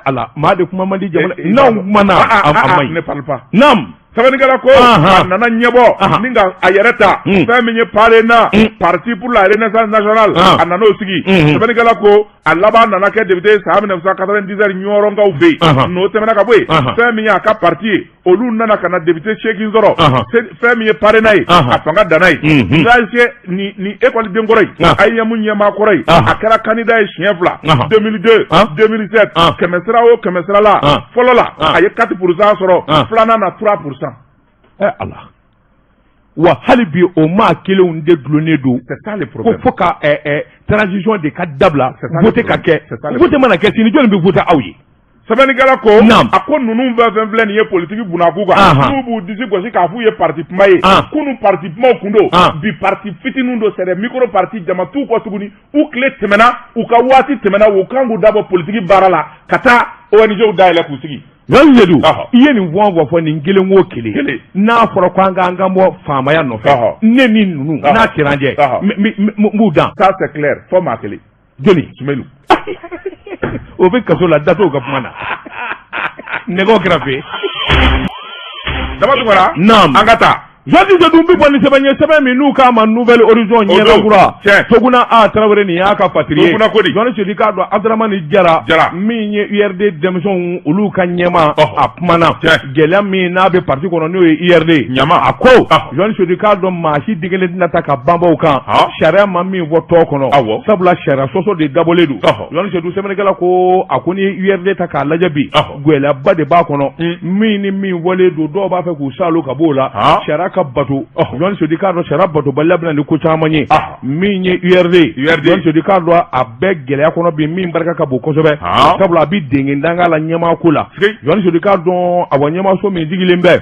ala maa de kuma man di jamana n'anw kumana a man ɲi. Ne parle pas. Naam. Sɛbɛnnikɛla ko a nana ɲɛbɔ ni ka a yɛrɛ ta, fɛn min ye PARENA, Parti pour la Renaissance nationale, a nana o sigi. Sɛbɛnnikɛla ko a laban nana kɛ député san 1997 Ɲɔrɔnkaw fɛ yen. N'o tɛmɛna ka bɔ yen, fɛn min ye a ka parti ye, olu nana ka na député 8 sɔrɔ. Fɛn min ye PARENA ye, a fanga danna yen. Lase ni école den kɔrɔ ye, AEEM ɲɛmaa kɔrɔ ye, a kɛra candidat ye siɲɛ 2, 2002, 2007, kɛmɛsira o kɛmɛsira la, fɔlɔ la a ye 4% sɔrɔ, filanan na 3%. Ala, wa hali bi o maa kelenw de dulonnen don. C'est ça le problème. Ko fo ka transition de ka dabila, vote ka kɛ, vote mana kɛ sini, jɔnni bɛ vote aw ye? Sɛbɛnnikɛla ko a ko ninnu fɛn fɛn filɛ nin ye politiki bunakun kan, n'u b'u disi gosi k'a f'u ye parti kuma ye, kunun parti kumaw kun don, bi parti fitininw don, c'est des micro parti, jama t'u kɔ tuguni, u tile tɛmɛna, u ka waati tɛmɛna, u kan k'u dabɔ politiki baara la ka taa ONG dayɛlɛ k'u sigi. Seydou, i ye nin fɔ fɔ nin kelen o kelen, n'a fɔra ko an k'an kan bɔ faamaya nɔfɛ, ne ni ninnu n'a kɛra an jɛ, n b'u dan. Ça c'est clair, fɔ maa kelen. Jɔnni? Sumelu. O bɛ kaso la, da t'o ka kuma na, nɛgɛw kɛrɛfɛ. Daba Tunkara. Naam. An ka taa. Journaliste dun bɛ bɔ ni sɛbɛn ye, sɛbɛn min n'u k'a ma Nouvel Horizon, ɲɛda kura. Toguna A Tarawele, nin y'a ka fatiri ye. Toguna ko di? Journaliste k'a dɔn Abdramani Jara. Jara. Min ye URD denmisɛnw olu ka ɲɛmaa, a kumana gɛlɛya min n'a bɛ parti kɔnɔ, n'o ye URD. Ɲama. A ko journaliste k'a dɔn maa si den kelen tɛna ta ka banbaw kan. Sariya ma min fɔ tɔn kɔnɔ. Sabula sariya sɔsɔ de dabɔlen don. Journaliste sɛbɛnnikɛla ko a ko ni URD ta k'a lajɛ bi, gɛlɛyaba de b'a kɔnɔ. Min ni min fɔlen don, dɔw b'a fɛ k'u salo ka b'o la. Sariya ka bato. Journaliste Seydou, k'a dɔn sariya batobaliya bɛ na ni ko caman ye. Min ye URD, journaliste Seydou, k'a dɔn a bɛ gɛlɛya kɔnɔ bi min barika ka bon kosɛbɛ, sabula a bɛ dengendanga la ɲɛmaa ko la. Journaliste Seydou, k'a dɔn awa ɲɛmaaso min sigilen bɛ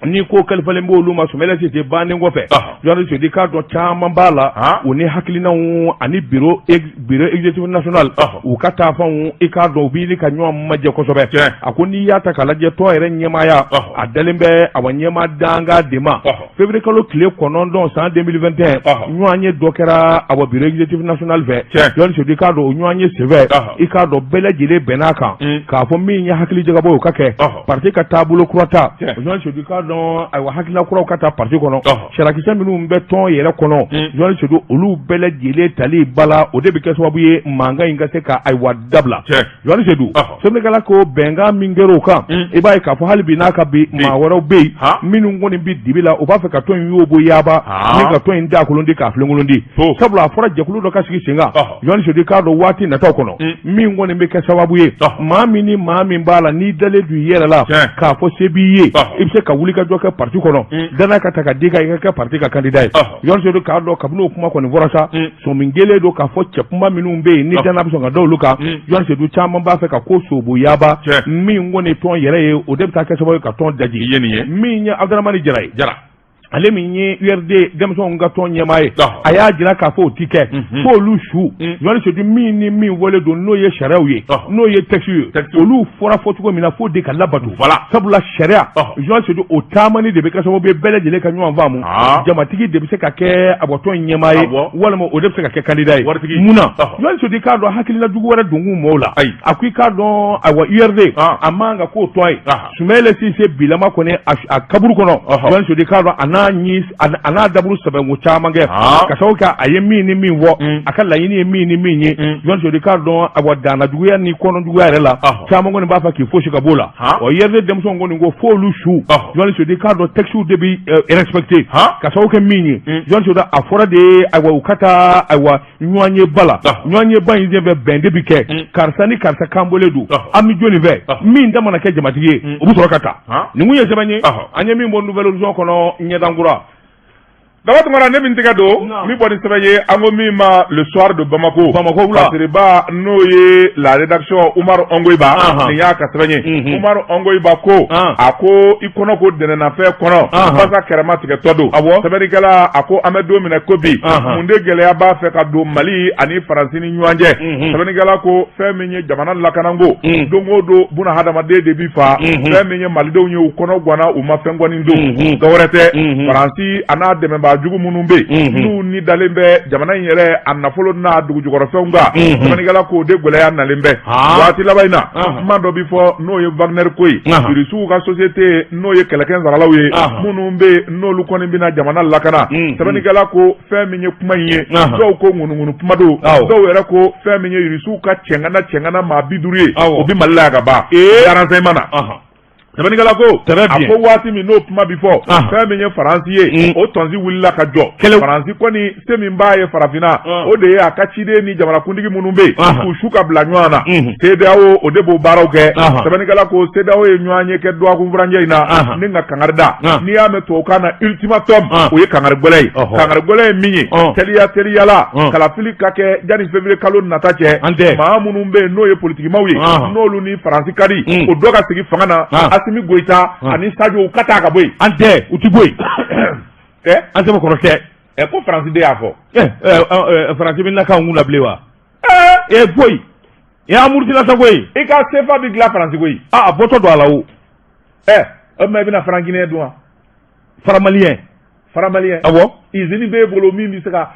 ni ko kalifalen b'olu ma Soumaïla Cissé bannen kɔfɛ, journaliste Seydou, k'a dɔn caman b'a la u ni hakilinaw ani bureau exécutif national u ka taafanw, i k'a dɔn u bɛ ka ɲɔgɔn majɛ kosɛbɛ. A ko n'i y'a ta k'a lajɛ, tɔn yɛrɛ ɲɛmaaya a dalen bɛ awa ɲɛmaa dankan de ma. Février kalo tile 9 san 2021, ɲɔgɔn ye dɔ kɛra awa bureau exécutif national fɛ. Journaliste Seydou, k'a dɔn o ɲɔgɔn ye senfɛ, i k'a dɔn bɛɛ lajɛlen bɛnn'a kan k'a fɔ min ye hakili jagabɔ o ka kɛ parti ka taabolo kura ta. Journaliste Seydou, k'a dɔn ayiwa hakilina kuraw ka ta parti kɔnɔ, sariyakisɛ minnu bɛ tɔn yɛrɛ kɔnɔ, journaliste Seydou, olu bɛɛ lajɛlen tali ba la, o de bɛ kɛ sababu ye mankan in ka se ka ayiwa dabila. Journaliste Seydou, sɛbɛnnikɛla ko bɛnkan min kɛra o kan, i b'a ye k'a fɔ hali bi n'a ka bi, maa wɛrɛw bɛ yen minnu kɔni bɛ dibi la, u b'a fɛ ka tɔn in yobo yaaba ni ka tɔn in dakolon di k'a filenkolon di, sabula a fɔra jɛkulu dɔ ka sigi sen kan. Journaliste Seydou, k'a dɔn waati nataw kɔnɔ, min kɔni bɛ kɛ sababu ye, maa min ni maa min b'a la n'i dalen don i yɛrɛ la k'a fɔ se b'i ye, i bɛ se ka wuli ka jɔ kɛ parti kɔnɔ, danaya ka ta ka d'i kan, i ka kɛ parti ka candidat ye. Journaliste Seydou, k'a dɔn kabini o kuma kɔni fɔra sa, sɔmi kɛlen don k'a fɔ cɛ kunba minnu bɛ yen ni danaya bɛ sɔn ka da olu kan, journaliste Seydou, caman b'a fɛ ka ko sobo yaaba. Min kɔni tɔn yɛrɛ ye, o de bɛ taa kɛ sababu ye ka tɔn daji. Min ye Abudramani Jara ye, ale min ye URD denmisɛnw ka tɔn ɲɛmaa ye, a y'a jira k'a fɔ o ti kɛ, f'olu su. Journaliste Seydou, min ni min wale don, n'o ye sariyaw ye, n'o ye texte ye, olu fɔra fɔcogo min na, f'o de ka labato, sabula sariya, journaliste Seydou, o taamani de bɛ kɛ sababu ye bɛɛ lajɛlen ka ɲɔgɔn faamu. Jamatigi de bɛ se ka kɛ a bɔ tɔn ɲɛmaa ye, walima o de bɛ se ka kɛ candidat ye. Mun na, journaliste Seydou, k'a dɔn hakilina jugu wɛrɛ donkun mɔgɔw la. A ko i k'a dɔn ayiwa URD a man ka k'o tɔn ye. Soumaïla Cissé bilama kɔni a kaburu kɔnɔ, journaliste Seydou, k'a dɔn a n'a ɲi a n'a daburu sɛbɛnko caman kɛ, ka sababu kɛ a ye min ni min fɔ, a ka laɲini ye min ni min ye. Journaliste Seydou, k'a dɔn awa danna juguya ni kɔnɔ juguya yɛrɛ la, caman kɔni b'a fɛ k'i fosi ka b'o la. Ɔ URD denmisɛnw kɔni ko f'olu su. Journaliste Seydou, k'a dɔn texte de bi respecté, ka sababu kɛ min ye, journaliste Seydou, a fɔra de ayiwa u ka taa ayiwa ɲɔgɔn ye ba la. Ɲɔgɔn ye ba in senfɛ, bɛn de bi kɛ, karisa ni karisa kan bɔlen don, an bɛ jɔnni fɛ, min da mana kɛ jamatigi ye, o bɛ sɔrɔ ka taa. Nin kun ye sɛbɛn ye an ye min bɔ Nouvel Horizon kɔnɔ, ɲɛdankura. Daba Tunkara, ne min tɛgɛ don min bɔ ni sɛbɛn ye, an ko min ma Le Soir de Bamako. Bamako wula. Fasiriba, n'o ye la rédaction, Umaru Ongoyiba, nin y'a ka sɛbɛn ye. Umaru Ongoyiba ko a ko i kɔnɔ ko dɛnɛnafɛn kɔnɔ basa kɛrɛma tigɛtɔ don. Sɛbɛnnikɛla a ko an bɛ don min na ko bi, mun de gɛlɛya b'a fɛ ka don Mali ani Faransi ni ɲɔgɔn cɛ? Sɛbɛnnikɛla ko fɛn min ye jamana lakananko, don o don buna hadamaden de bi fa. Fɛn min ye malidenw ye, u kɔnɔ ganna, u ma fɛn kɔni dun, dɔwɛrɛ tɛ, Faransi a n'a dɛmɛbaa jugu minnu bɛ yen, n'u ni dalen bɛ jamana in yɛrɛ a nafolo n'a dugujukɔrɔfɛnw kan. Sɛbɛnnikɛla k'o de gɛlɛya nalen bɛ waati laban in na. Kuma dɔ bi fɔ, n'o ye Wagner ko ye, Irisiw ka société, n'o ye kɛlɛkɛ saralaw ye minnu bɛ yen, n'olu kɔni bɛna jamana lakana. Sɛbɛnnikɛla ko fɛn min ye kuma in ye, dɔw ko ŋunuŋunu kuma don, dɔw yɛrɛ ko fɛn min ye Irisiw ka cɛŋana cɛŋana maa 50 ye, o bɛ Mali la yan ka ban renseignement na. Sɛbɛnnikɛla ko a ko waati min n'o kuma bi fɔ, fɛn min ye Faransi ye, o tɔnsi wulila ka jɔ. Faransi kɔni se min b'a ye farafinna, o de ye a ka ciden ni jamanakuntigi minnu bɛ yen k'u su ka bila ɲɔgɔn na. CEDEAO, o de b'o baaraw kɛ. Sɛbɛnnikɛla ko CEDEAO ye ɲɔgɔn ye kɛ dɔgɔkun furancɛ in na ni ka kangari da. N'i y'a mɛn tubabukan na ultimatum, o ye kangari gɛlɛn ye. Kangari gɛlɛn ye min ye, teliya teliyala kalafili ka kɛ janni février kalo nata cɛ. Maa minnu bɛ yen n'o ye politikimaw ye, n'olu ni Faransi ka di, o dɔ ka sigi fanga na. Asimi Goyita ani Sadio, u ka taa ka bɔ yen. An tɛ, u ti bɔ yen. An tɛ kɔrɔ tɛ. Ko Faransi de y'a fɔ. Faransi bɛ na k'anw kun la bilen wa? Foyi e an murutila sa koyi. I ka CFA bɛ dilan Faransi koyi. A bɔtɔ don a la o. O tuma i bɛna franc guinéen dun wa? Franc malien. Franc malien. Awɔ. Usine b'e bolo min bɛ se ka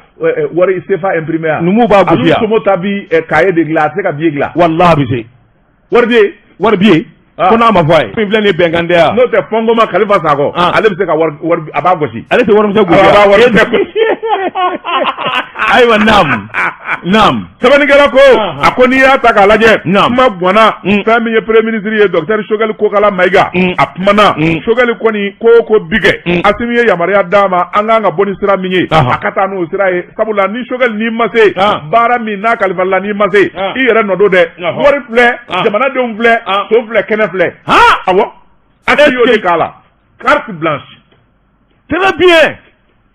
wari CFA imprimer yan. Numuw b'a gosi yan. Alu Somota bi cahier de dilan, a tɛ se ka billet dilan. Walahi a bɛ se. Wari bɛ yen. Wari bɛ yen. Ko n'a ma fɔ a ye. Min filɛ nin ye, bɛnkan tɛ yan. N'o tɛ, Fɔnkoma Kalifa Sakɔ, ale bɛ se ka wari a b'a gosi. Ale tɛ warimisɛn gosi. A b'a warimisɛn gosi. Ayiwa, naam naam. Sɛbɛnnikɛla ko a ko n'i y'a ta k'a lajɛ, kuma ganna. Fɛn min ye premier ministre ye, docteur Choguel Kokala Mayiga, a kumana. Choguel kɔni ko bi kɛ Asimi ye yamaruya d'a ma, an kan ka bɔ ni sira min ye, a ka taa n'o sira ye, sabula ni Choguel n'i ma se baara min n'a kalifala, n'i ma se, i yɛrɛ nɔ don dɛ. Wari filɛ, jamanadenw filɛ, so filɛ, kɛnɛ filɛ. Awɔ, Asimi y'o de k'a la, carte blanche. Très bien.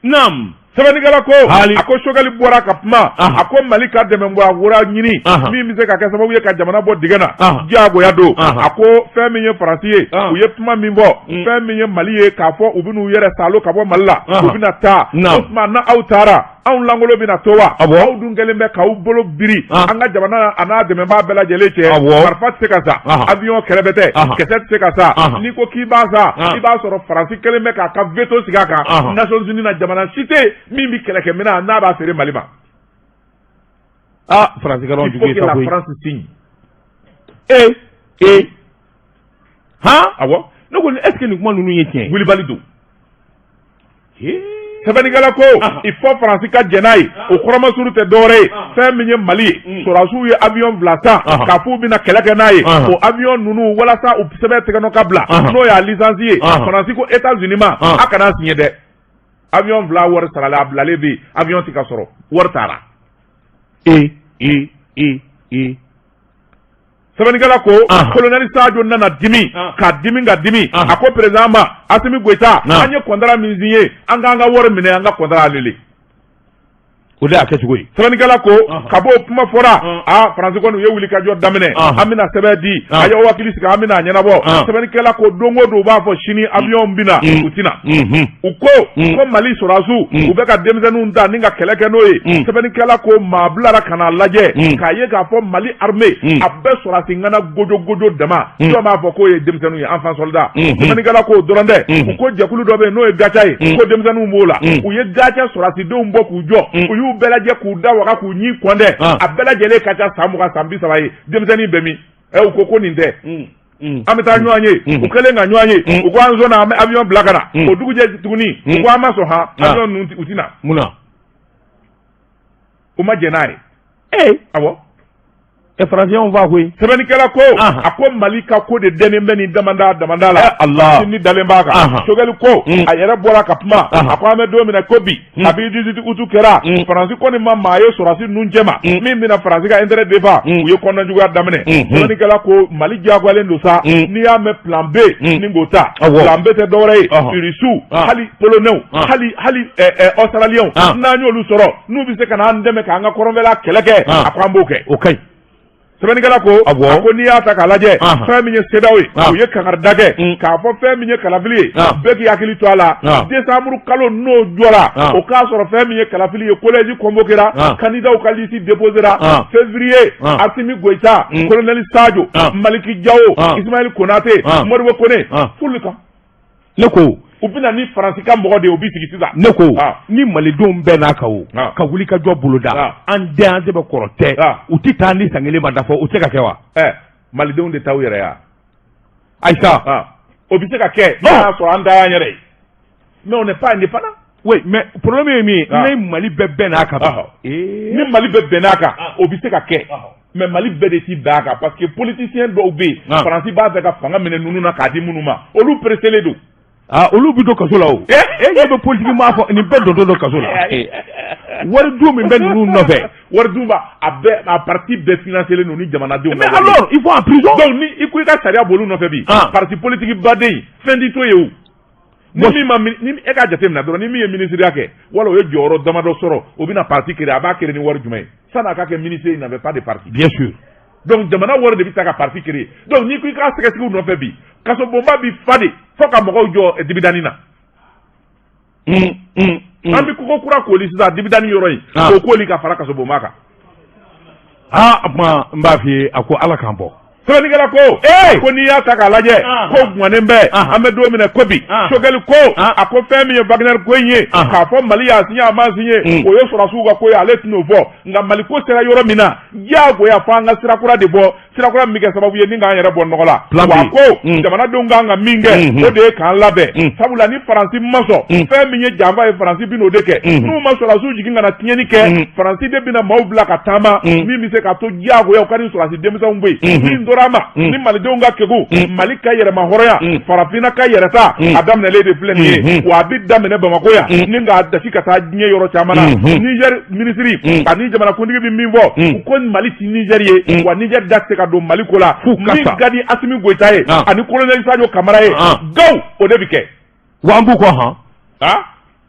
Naam. Sɛbɛnnikɛla ko, Hali. a ko Choguel bɔra ka kuma, a ko Mali ka dɛmɛbaa wɛrɛ ɲini min bɛ se ka kɛ sababu ye ka jamana bɔ dingɛ na, diyagoya don. A ko fɛn min ye Faransi ye, u ye kuma min fɔ, fɛn min ye Mali ye, k'a fɔ u bɛn'u yɛrɛ salo ka bɔ Mali la, u bɛna taa. O tuma na aw taara, anw lankolon bɛna to wa? Aw dun kɛlen bɛ k'aw bolo biri an ka jamana a n'a dɛmɛbaa bɛɛ lajɛlen cɛ. Marifa tɛ se ka san, avion kɛrɛbɛtɛ, kisɛ tɛ se ka san. N'i ko k'i b'a san, i b'a sɔrɔ Faransi kɛlen bɛ k'a ka veto sigi a kan Nations Unies na. Jamana si tɛ min bɛ kɛlɛkɛminɛn n'a b'a feere Mali ma. Ah, Faransi ka Il faut que la France signe. Ee ee, han. Awɔ. Ne ko est ce que nin kuma ninnu ye tiɲɛ ye? Wulibali don. Sɛbɛnnikɛla ko il faut Faransi ka jɛn n'a ye. O kɔrɔmasuru tɛ dɔwɛrɛ ye, fɛn min ye Mali ye, sɔrɔdasiw ye avion 2 san k'a f'u bɛna kɛlɛ kɛ n'a ye. O avion ninnu, walasa u sɛbɛn tɛgɛnɔ ka bila, n'o y'a licence ye, Faransi ko États-Unis ma a kana signer dɛ. Avion 2 wari sarala, a bilalen bɛ yen, avion tɛ ka sɔrɔ, wari taara. Ee ee ee ee. Sɛbɛnnikɛla ko colonel Sadio nana dimi ka dimi ka dimi. A ko président ma, Assimi Goïta, an ye contrat min signé, an k'an ka wari minɛ, an ka contrat annulé. O de y'a kɛcogo ye. Sɛbɛnnikɛla ko ka bɔ o kuma fɔra, aa, Faransi kɔni u ye wuli ka jɔ daminɛ. An bɛna sɛbɛn di, a y'aw hakili sigi, an bɛna a ɲɛnabɔ. Sɛbɛnnikɛla ko don o don u b'a fɔ sini avion bɛ na, u tɛna. U ko ko Mali sɔrɔdasiw, u bɛ ka denmisɛnninw ta ni ka kɛlɛ kɛ n'o ye. Sɛbɛnnikɛla ko maa bilara ka na lajɛ k'a ye k'a fɔ Mali armée a bɛɛ sɔrɔdasi ŋana gojogojo dama, dɔw b'a fɔ k'o ye denmisɛnninw ye, enfant soldat. Sɛbɛnnikɛla k'o dɔrɔn tɛ, u ko jɛkulu dɔ bɛ yen n'o ye GATIA ye, ko denmisɛnninw b'o la. U ye GATIA sɔrɔdasidenw bɔ k'u jɔ, u y'u bɛɛ lajɛ k'u da waga k'u ɲin kɔndɛ, a bɛɛ lajɛlen ka ca san 20, san 30 ye. Denmisɛnnin bɛ min? Ɛ, u ko ko nin tɛ, an bɛ taa ɲɔgɔn ye. U kɛlen ka ɲɔgɔn ye, u ko an sɔnna, an bɛ avion bila ka na. O dugujɛ tuguni, u ko an ma sɔn han, avion ninnu u tɛna. Mun na? U ma jɛn n'a ye. Ee. Awɔ. Ɛ, faransiɲɛw fa koyi. Sɛbɛnnikɛla ko a ko Mali ka ko de dɛnnen bɛ nin damanda damanda la. Allah. Ni dalen b'a kan. Choguel ko a yɛrɛ bɔra ka kuma, a ko an bɛ don min na ko bi, kabi 18 août kɛra, Faransi kɔni ma maa ye sɔrɔdasi ninnu cɛma min bɛna Faransi ka intérêt défend. U ye kɔnɔnajuguya daminɛ. Sɛbɛnnikɛla ko Mali diyagoyalen don sa, n'i y'a mɛn plan B ni k'o ta. Plan B tɛ dɔwɛrɛ ye, Irisiw, hali Polonɛw, hali Australiens, n'an y'olu sɔrɔ n'u bɛ se ka n'an dɛmɛ k'an ka kɔrɔnfɛla kɛlɛ kɛ, a ko an b'o kɛ. O ka ɲi. Sɛbɛnnikɛla ko a ko n'i y'a ta k'a lajɛ, fɛn min ye CEDEAO ye, u ye kangarida kɛ k'a fɔ fɛn min ye kalafili ye, bɛɛ k'i hakili to a la. Décembre kalo n'o jɔra, o k'a sɔrɔ fɛn min ye kalafili ye, collège convoquera, candidatw ka liste déposera. Février, Assimi Goïta, colonel Sadio, Malick Diaw, Ismaël Konaté, Modibo Kone, f'olu kan. Ne ko U bɛna ni Faransi ka mɔgɔ de ye, u b'i sigi sisan. Ne ko ni malidenw bɛɛ n'a kan o ka wuli ka jɔ boloda, an den an sɛbɛ kɔrɔ tɛ, u tɛ taa ni san kelen ma dafa, o tɛ se ka kɛ wa? Ɛ, malidenw de t'aw yɛrɛ ya. Ayisa. O bɛ se ka kɛ n'a y'a sɔrɔ an da y'an yɛrɛ ye, mais on n'est pas indépendant. Oui, mais problème ye min ye, ni Mali bɛɛ bɛn n'a kan. Ni Mali bɛɛ bɛnn'a kan, o bɛ se ka kɛ, mais Mali bɛɛ de ti bɛn a kan, parce que politicien dɔw bɛ yen, Faransi b'a fɛ ka fanga minɛ ninnu na k'a di minnu ma, olu presselen don. Aa, olu bɛ don kaso la o. E ɲɛ bɛ politique maa fɔ nin bɛɛ dontɔ don kaso la, wari dun min bɛ ninnu nɔfɛ. Wari dun ba a bɛɛ, a parti bɛɛ financé len don ni jamanadenw. Mais alors il faut en prison. Donc ni i ko i ka sariya b'olu nɔfɛ bi, parti politique baden fɛn ti to yen o. Ni min ma, ni e ka jate minɛ dɔrɔn, ni min ye ministériya kɛ wala o ye jɔyɔrɔ damadɔ sɔrɔ, o bɛna parti créer. A b'a créer ni wari jumɛn ye? San'a ka kɛ ministre, il n'avait pas de parti. Bien sûr. Donc jamana wari de bɛ taa ka parti créer. Donc n'i ko i k'a sɛgɛsɛgɛ u nɔfɛ bi, kasobonba bi fa de fo ka mɔgɔw jɔ dibidani na. An bɛ kogo kura koli sisan dibidani yɔrɔ in, k'o koli ka fara kasobonba kan. Aa, kuma n b'a f'i ye, a ko Ala k'an bɔ. Sɛbɛnnikɛla ko ko n'i y'a ta k'a lajɛ, ko guwannen bɛ, an bɛ don min na ko bi. Choguel ko a ko fɛn min ye Wagner ko in ye, k'a fɔ Mali y'a signé, a m'a signé, o ye sɔrɔdasiw ka ko ye, ale tɛn'o fɔ. Nka Mali ko sera yɔrɔ min na, diyagoya fo an ka sira kura de bɔ, sira kura min bɛ kɛ sababu ye ni k'an yɛrɛ bɔ nɔgɔ la. Wa ko jamanadenw kan ka min kɛ, o de ye k'an labɛn, sabula ni Faransi ma sɔn, fɛn min ye janfa ye, Faransi bɛn'o de kɛ. N'u ma sɔrɔdasiw jigin ka na tiɲɛni kɛ, Faransi de bɛna maaw bila ka taama min bɛ se ka to diyagoya u ka ni sɔrɔdasi denmisɛnw bɔ yen. Min tora ma ni malidenw ka kegu, Mali ka yɛrɛma hɔrɔnya, farafinna ka yɛrɛta, a daminɛlen de filɛ nin ye. Wa a bɛ daminɛ Bamakɔ yan ni k'a dasi ka taa diɲɛ yɔrɔ caman na. Niger minisiri ani jamanakuntigi bɛ min fɔ, u ko Mali ti Niger ye, wa Niger da tɛ se ka don Mali ko la. Min ka di Assimi Goïta ye ani colonel Sadio Camara ye, gaw o de bɛ kɛ. Wa an b'u kɔ han. Ah,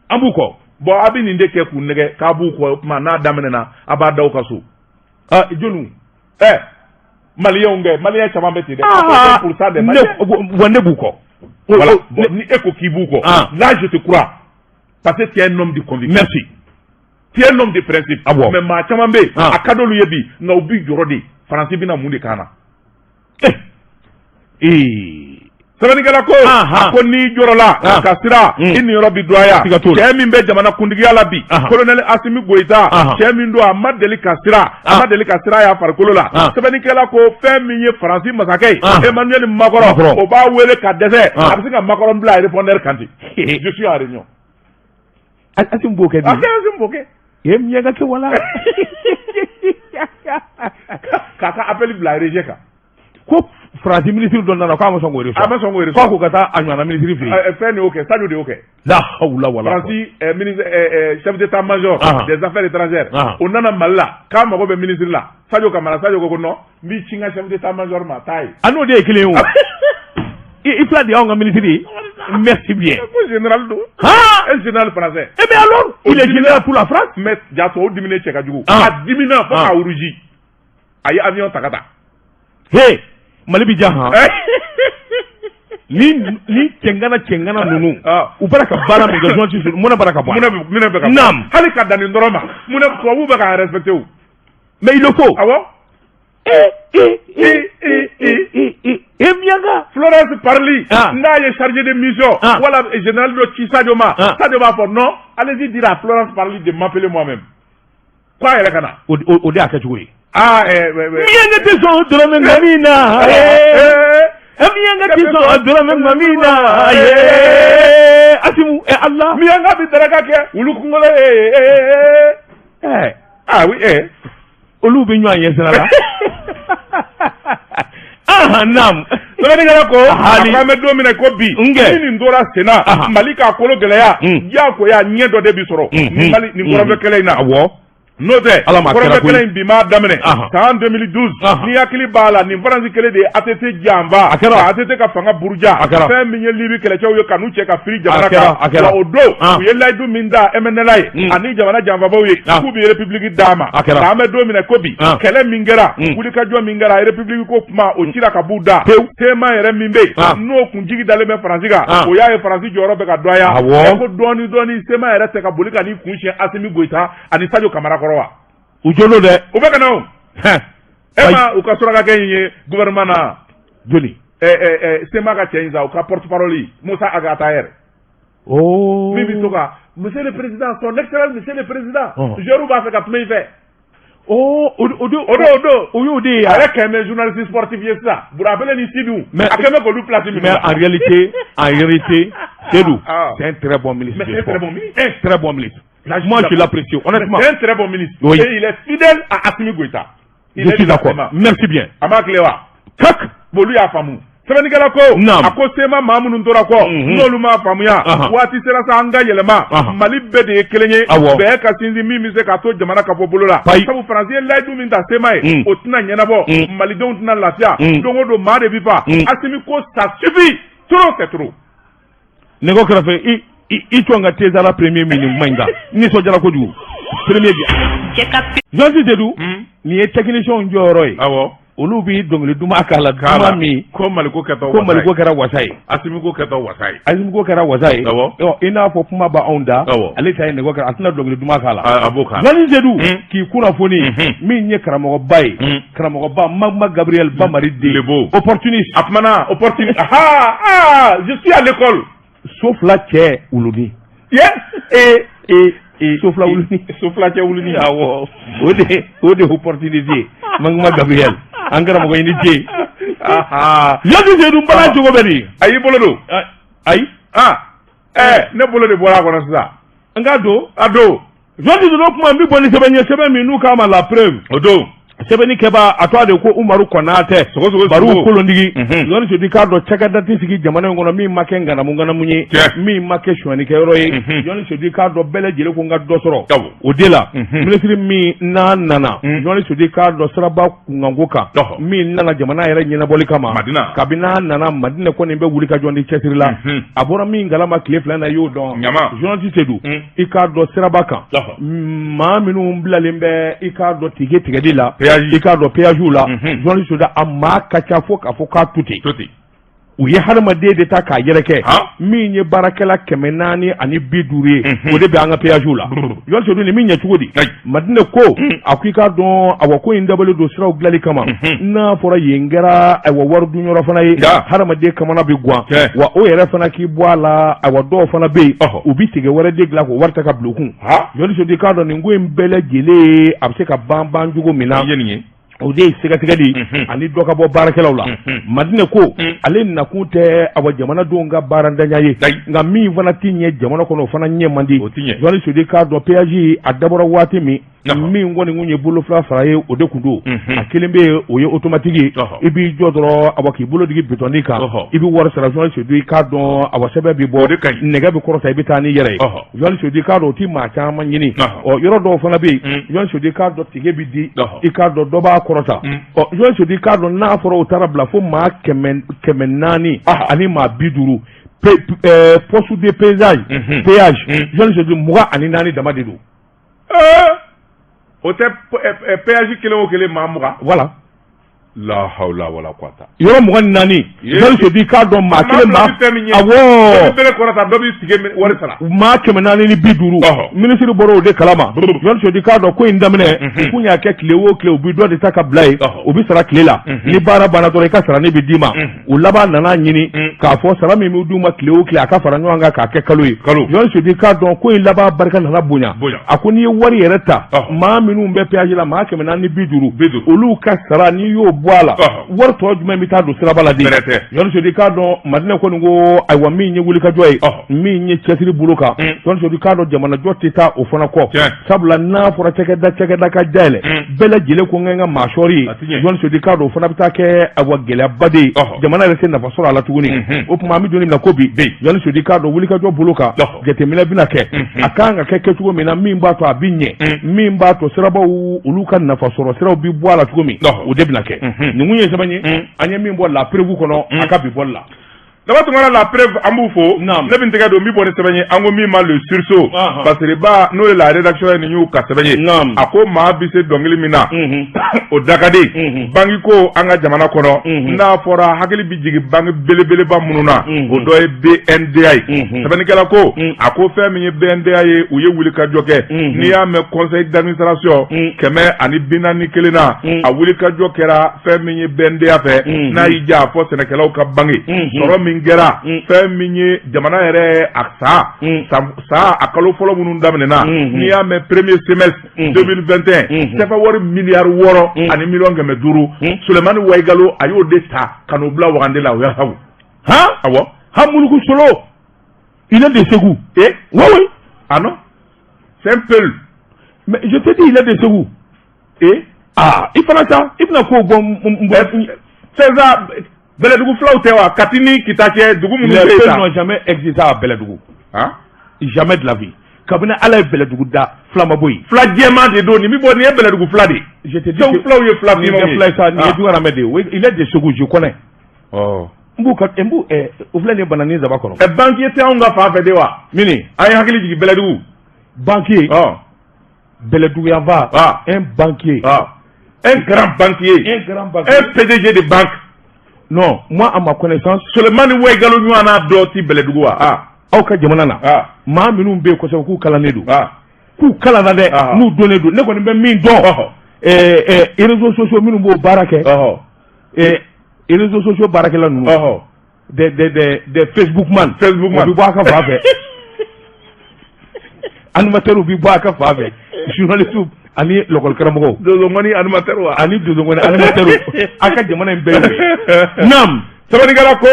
an b'u kɔ. Bon, a bɛ nin de kɛ k'u nɛgɛ k'a b'u kɔ. O tuma n'a daminɛna, a b'a da u ka so. Ah, jɔnniw? Ɛ, maliyɛnw kɛ, maliyɛn caman bɛ ten dɛ. Ah, 80% des ne Maliens. Wa ne b'u kɔ. Voilà. Bon, ni e ko k'i b'u kɔ, Ah. là je te crois, parce que tu es un homme de conviction. Merci. Tu es un homme de principe. Ah bon. Mais maa caman bɛ yen, Ah. a ka d'olu ye bi, nka u bi jɔrɔ de Faransi bɛna mun de k'an na. Ee. Sɛbɛnnikɛla ko, Ah, a ko n'i jɔrɔla Ah. ka sira, i niyɔrɔ bi dɔgɔya. Siga t'o la. Cɛ min bɛ jamana kuntigiya la bi, colonel Asimi Goyita, cɛ min don, a ma deli ka sira, a ma deli ka sira y'a farikolo la. Sɛbɛnnikɛla ko fɛn min ye Faransi masakɛ ye, Emmanuel Macron, Macron. o b'a wele ka dɛsɛ, a bɛ se ka Macron bila répondeur kan ten: je suis en réunion. Asimi b'o kɛ A bi. kɛ, Asimi b'o kɛ. E miɲɛ ka kɛ wala. K'a ka appel bila régie kan. Ko Faransi ministre dɔ nana k'a ma sɔn k'o A ma sɔn k'o k'a recevoir. ko ka taa a ɲɔgɔnna ministre fɛ yen. Fɛn de y'o kɛ, Sadio de y'o kɛ. La hawla wala. Faransi ministre, chef d'état-major des affaires étrangères, o nana Mali la k'a mago bɛ ministre la, Sadio Kamara. Sadio ko ko non, n b'i ci n ka chef d'état-major ma, taa yen. A n'o de ye kelen ye o. I fila de y'anw ka ministre ye. Merci bien. Ko général don. Han. Un général français. Eh bien alors, il est général pour la France. Mais ja tubabu diminen cɛ ka jugu. Ah. A dimina fo k'a rougi, a ye avion ta ka taa. He, Mali bi ja han. Ni cɛngana cɛngana ninnu. U bɔra ka baara min kɛ, journaliste mun bɔra ka bɔ a la. Munna bɛ ka Naam. Hali ka dan nin dɔrɔn ma, munna tubabuw bɛ k'a respecté o? Mais il le faut. Awɔ. Eh eh eh eh eh eh eh eh miɲanka. Florence Parly, n'a ye chargé de mission wala général dɔ ci Sadio ma, Sadio b'a fɔ: non, allez-y dire à Florence Parly de m'appeler moi-même, k'a yɛrɛ ka na. O de y'a kɛcogo ye. Ah, eh, eh, eh. Miɲanka tɛ sɔn dɔrɔmɛ ŋami na. Eh, Miɲanka tɛ sɔn dɔrɔmɛ ŋami na. Eh, Asimu, eh Allah. Miyanka bi daraka kɛ wulu kunkolo ye. Eh, Eh, ah oui, eh. Olu bɛ ɲɔgɔn ɲɛ sira la. Ah, naam. Sɛbɛnnikɛla ko Hali. a ko an bɛ don min na ko bi, Nkɛ. ni nin tora sen na, Mali k'a kolo gɛlɛya, diyagoya ɲɛ dɔ de bi sɔrɔ nin Mali nin kɔrɔnfɛ kɛlɛ in na. N'o tɛ, Ala ma kɛra kɔrɔnfɛ koyi. kɛlɛ in bi m'a daminɛ san 2012. N'i hakili b'a la, nin Faransi kelen de ye ATT janfa, A kɛra. ka ATT ka fanga buruja, A kɛra. fɛn min ye Libi kɛlɛcɛw ye ka n'u cɛ ka firi jamana A kɛra, kan. a kɛra. Wa o don, u ye layidu min da MNLA ye ani jamana janfabaw ye, k'u bɛ république d'a ma. A kɛra. Nka an bɛ don min na ko bi, kɛlɛ min kɛra, wulikajɔ min kɛra, république ko kuma o cira ka b'u da Pewu. CMA yɛrɛ min bɛ yen, n'o kun jigi dalen bɛ Faransi kan, o y'a ye Faransi jɔyɔrɔ bɛ ka dɔgɔya. Awɔ. Ɛ, ko dɔɔni dɔɔni CMA yɛrɛ tɛ ka boli ka n'i kun siɲɛ Asimi Goyita ani Sadio Kamara kɔrɔ wa? U jo don dɛ. U bɛ ka na o. Hɛn. E ma u ka surakakɛ in ye gouvernement na? Joli? Ɛ ɛ ɛ, CMA ka cɛ in sa, u ka porte parole Musa Ag Attaher. Oh. Min bɛ to ka monsieur le président, son excellence monsieur le président, joueur b'a fɛ ka kuma i fɛ. Oh, o de O don, o don. O y'o de ye. A yɛrɛ kɛn bɛ journaliste sportif ye sisan, Burabele ni Sidiou, a kɛn bɛ k'olu place minɛ. Mais en réalité, Seydou, c'est un très bon ministre Mais des c'est un très Sports. bon ministre. Un très bon ministre. Là, je Moi, suis je l'apprécie, honnêtement. Mais c'est un très bon ministre. Oui. Et il est fidèle à Assimi Goïta. Il Je est suis d'accord. exactement. Merci bien. A m'a tile wa? Kak. Bon, olu y'a faamu. Sɛbɛnnikɛla ko, Naam. a ko CMA maa minnu tora kɔ, n'olu m'a faamuya, waati sera sa an ka yɛlɛma. Mali bɛɛ de ye kelen ye. Bɛɛ ka sinsin min bɛ se k'a to jamana ka bɔ bolo la. Payi. Sabu Faransi ye layidu min ta CMA ye, o tɛna ɲɛnabɔ. Malidenw tɛna lafiya. Don o don maa de bi fa. Assimi ko ça suffit. Trop c'est trop. Nɛgɛ kɛrɛfɛ, i jɔ n ka Tezara premier min nin kuma in kan. N nisɔndiyara kojugu. Premier bi. Journaliste Seydou, nin ye technicien jɔyɔrɔ ye. Olu bi dɔnkili duman k'a la, duman min ko Maliko kɛtɔ ko Maliko kɛra wasa ye. Asimi ko kɛtɔ wasa ye. Asimi ko kɛra wasa ye. Awɔ. Ɔ, i n'a fɔ kuma b'anw da. Ale ta ye nɛgɛ kɛra, a tɛna dɔnkili duman k'a la. A b'o k'a la. Journaliste Seydou, k'i kunnafoni, min ye karamɔgɔba ye, karamɔgɔba Magma Gabriel Bamari den. Lebo. Opportuniste. A kumana opportuniste. Ah ah, je suis à l'école. So fila cɛ wuluni. Yes. E e e so fila wuluni. So fila cɛ wuluni. Awɔ, o de opportunité ye. Magma Gabriel, an karamɔgɔ i ni ce. Journaliste Seydou, n bala cogo bɛ di? A y'i bolo don. Ayi. Ah. Ɛ, ne bolo de bɔra a kɔnɔ sisan. N k'a don. A don. Journaliste Seydou, o kuma n bɛ bɔ ni sɛbɛn ye, sɛbɛn min n'u k'a ma La Preuve. O don. Sɛbɛnni kɛba a tɔgɔ de ko Umaru Kɔnatɛ, baro kolontigi. Journaliste Seydou, i k'a dɔn cakɛda tɛ sigi jamana in kɔnɔ min ma kɛ ŋanamu ŋanamu ye, min ma kɛ sonyɛnikɛyɔrɔ ye. Journaliste Seydou, i k'a dɔn bɛɛ lajɛlen ko n ka dɔ sɔrɔ o de la. Minisiri min n'a nana, journaliste Seydou, i k'a dɔn siraba kunkanko kan, min nana jamana yɛrɛ ɲɛnabɔli kama, kabini n'a nana Madinɛ kɔni bɛ wuli ka jɔ ni cɛsiri la. A bɔra min kalama tile 2 na, i y'o dɔn. Journaliste Seydou, i k'a dɔn siraba kan maa minnu bilalen bɛ, i k'a dɔn ticket tigɛli la, i k'a dɔn péage la, journaliste Seydou, a maa ka ca fo k'a fɔ k'a to ten. U ye hadamaden de ta k'a yɛrɛkɛ. Min ye baarakɛla 450 ye, o de bɛ an ka péage la. Journaliste Seydou, nin bɛ ɲɛ cogo di? Madinɛ ko a ko i k'a dɔn, awa, ko in dabɔlen don siraw dilanli kama. N'a fɔra yen kɛra, ayiwa, wari dunyɔrɔ fana ye, hadamaden kamana bɛ gan wa. O yɛrɛ fana k'i bɔ a la, ayiwa, dɔw fana bɛ yen, u bɛ ticket wɛrɛ de dilan k'o wari ta ka bila u kun. Journaliste Seydou, i k'a dɔn nin ko in bɛɛ lajɛlen a bɛ se ka ban ban cogo min na, o de ye sɛgɛsɛgɛli ani dɔ ka bɔ baarakɛlaw la. Madinɛ ko ale nakun tɛ, awa, jamanadenw ka baarantanya ye, nka min fana tɛ ɲɛ jamana kɔnɔ, o fana ɲɛ man di. Journaliste Seydou, k'a dɔn péage a dabɔra waati min, min kɔni kun ye bolofila fara ye, o de kun don. A kelen bɛ yen, o ye automatique ye. I b'i jɔ dɔrɔn, awa, k'i bolo digi bitɔnni kan, i bɛ wari sara. Journaliste Seydou, i k'a dɔn, awa, sɛbɛn bɛ bɔ, nɛgɛ bɛ kɔrɔta, i bɛ taa n'i yɛrɛ ye. Journaliste Seydou, i k'a dɔn o tɛ maa caman ɲini. Ɔ, yɔrɔ dɔw fana bɛ yen, Journaliste Seydou, i k'a dɔn ticket bɛ di, i k'a dɔn dɔ b'a kɔrɔta. Ɔ, Journaliste Seydou, i k'a dɔn n'a fɔra o taara bila fo maa 400 ani maa 50 poste de péage, péage, Journaliste Seydou, 24 dama de don. O tɛ péage kelen o kelen maa 20. Voilà. La hawla wala quwata. Yɔrɔ 24, Journaliste Seydou, i k'a dɔn maa kelen maa, awɔ, dɔ bɛ kɔrɔta, dɔ bɛ ticket wari sara. Maa 450. Minisiri bɔra o de kalama. Journaliste Seydou, i k'a dɔn ko in daminɛ, u kun y'a kɛ tile o tile, u bɛ dɔ de ta ka bila yen, u bɛ sara tile la. Ni baara banna dɔrɔn, i ka sarani bɛ d'i ma. U laban nana ɲini k'a fɔ sara min bɛ d'u ma tile o tile, a ka fara ɲɔgɔn kan k'a kɛ kalo ye. Journaliste Seydou, i k'a dɔn ko in laban barika nana bonya. A ko n'i ye wari yɛrɛ ta, maa minnu bɛ péage la, maa 450, olu ka sara, n'i y'o bɔ a la, wari tɔ jumɛn bɛ taa don siraba la de? Journaliste Seydou, i k'a dɔn Madinɛ kɔni ko, ayiwa, min ye wulikajɔ ye, min ye cɛsiri bolo kan, Journaliste Seydou, i k'a dɔn jamanajɔ tɛ taa o fana kɔ, sabula n'a fɔra cakɛda ka dayɛlɛ, bɛɛ lajɛlen ko n ka maa sɔɔri ye. Journaliste Seydou, i k'a dɔn o fana bɛ taa kɛ, ayiwa, gɛlɛyaba de ye, jamana yɛrɛ tɛ nafa sɔrɔ a la tuguni. O tuma an bɛ don min na ko bi, Journaliste Seydou, i k'a dɔn wulikajɔ bolo kan, jateminɛ bɛna kɛ, a kan ka kɛ kɛcogo min na, min b'a to a bɛ ɲɛ, min b'a to sirabaw olu ka nafa sɔrɔ siraw bɛ bɔ a la cogo min, o de bɛna kɛ. Nin kun ye sɛbɛn ye an ye min bɔ La Preuve kɔnɔ, a ka bi bɔli la. Daba Tunkara, La Preuve, an b'u fo. Ne bɛ n tɛgɛ don n bɛ bɔ ni sɛbɛn ye, an ko min ma Le Sursaut. Basiriba n'o ye la rédaction ye, nin y'u ka sɛbɛn ye. A ko maa bɛ se dɔnkili min na, o da ka di. Banque ko an ka jamana kɔnɔ, n'a fɔra hakili bɛ jigin banque belebeleba minnu na, o dɔ ye BNDA ye. Sɛbɛnnikɛla ko a ko fɛn min ye BNDA ye, u ye wulikajɔ kɛ. N'i y'a mɛn conseil d'administration 141 na, a wulikajɔ kɛra fɛn min ye BNDA fɛ. N'a y'i diya a fɔ sɛnɛkɛlaw ka banque sɔrɔ min kɛra, fɛn min ye jamana yɛrɛ a san san a kalo fɔlɔ minnu daminɛna, n'i y'a mɛn premier semestre 2021, CFA wari miliyari 6 ani miliyɔn 500, Sulemani Wayigalo a y'o de ta ka n'o bila wagande la, o y'a sago. Han? Awɔ. Han, Muluku Solo, il est de Ségou. Eh? Oui. Ah non, c'est un peul. Mais je te dis, il est de Ségou. Eh? Ah, i fana sa, i bɛna ko bɔ n bɔ. C'est ça, Bɛlɛdugu filaw tɛ wa? Kati ni Kita cɛ dugu minnu bɛ yen. Les peuls n'ont jamais existé à Bɛlɛdugu. Han? Jamais de la vie. Kabini Ala ye Bɛlɛdugu da, fila ma bɔ yen. Fila jɛman de don, nin bɛ bɔ, nin ye Bɛlɛdugu fila de ye. Je te dis. Segu filaw ye fila finmanw ye. Nin tɛ fila ye sa, nin ye Jugaramɛ de ye. Il est de Ségou, je connais. Ɔ. N b'u ka n b'u ɛ o filɛ nin ye bananin saba kɔrɔ. Ɛ, banquier tɛ anw ka fan fɛ de wa? Mini? An ye hakili jigin Bɛlɛdugu. Banquier. Ɔ. Bɛlɛdugu yanfan. Ah. Un banquier. Ah. Un grand banquier. Un grand banquier. Un PDG de banque. Non, moi, à ma connaissance. Sulemani Wayigalo ɲɔgɔn n'a dɔ ti Bɛlɛdugu wa? Ah. Aw ka jamana na. Ah. Maa minnu bɛ yen kosɛbɛ k'u kalannen don. Ah. K'u kalanna dɛ. Ah. N'u donnen don, ne kɔni bɛ min dɔn. Ɛɛ réseaux sociaux minnu b'o baara kɛ. Ɛɛ, réseaux sociaux baarakɛla ninnu. Des Facebook man. Facebook man. O bɛ bɔ a ka fan fɛ. Animateurs bɛ bɔ a ka fan fɛ. Journalistes ani lakɔli karamɔgɔw. Donsongɔni animateur wa? Ani donsongɔni animateur, a ka jamana in bɛɛ y'o ye. Naam. Sɛbɛnnikɛla ko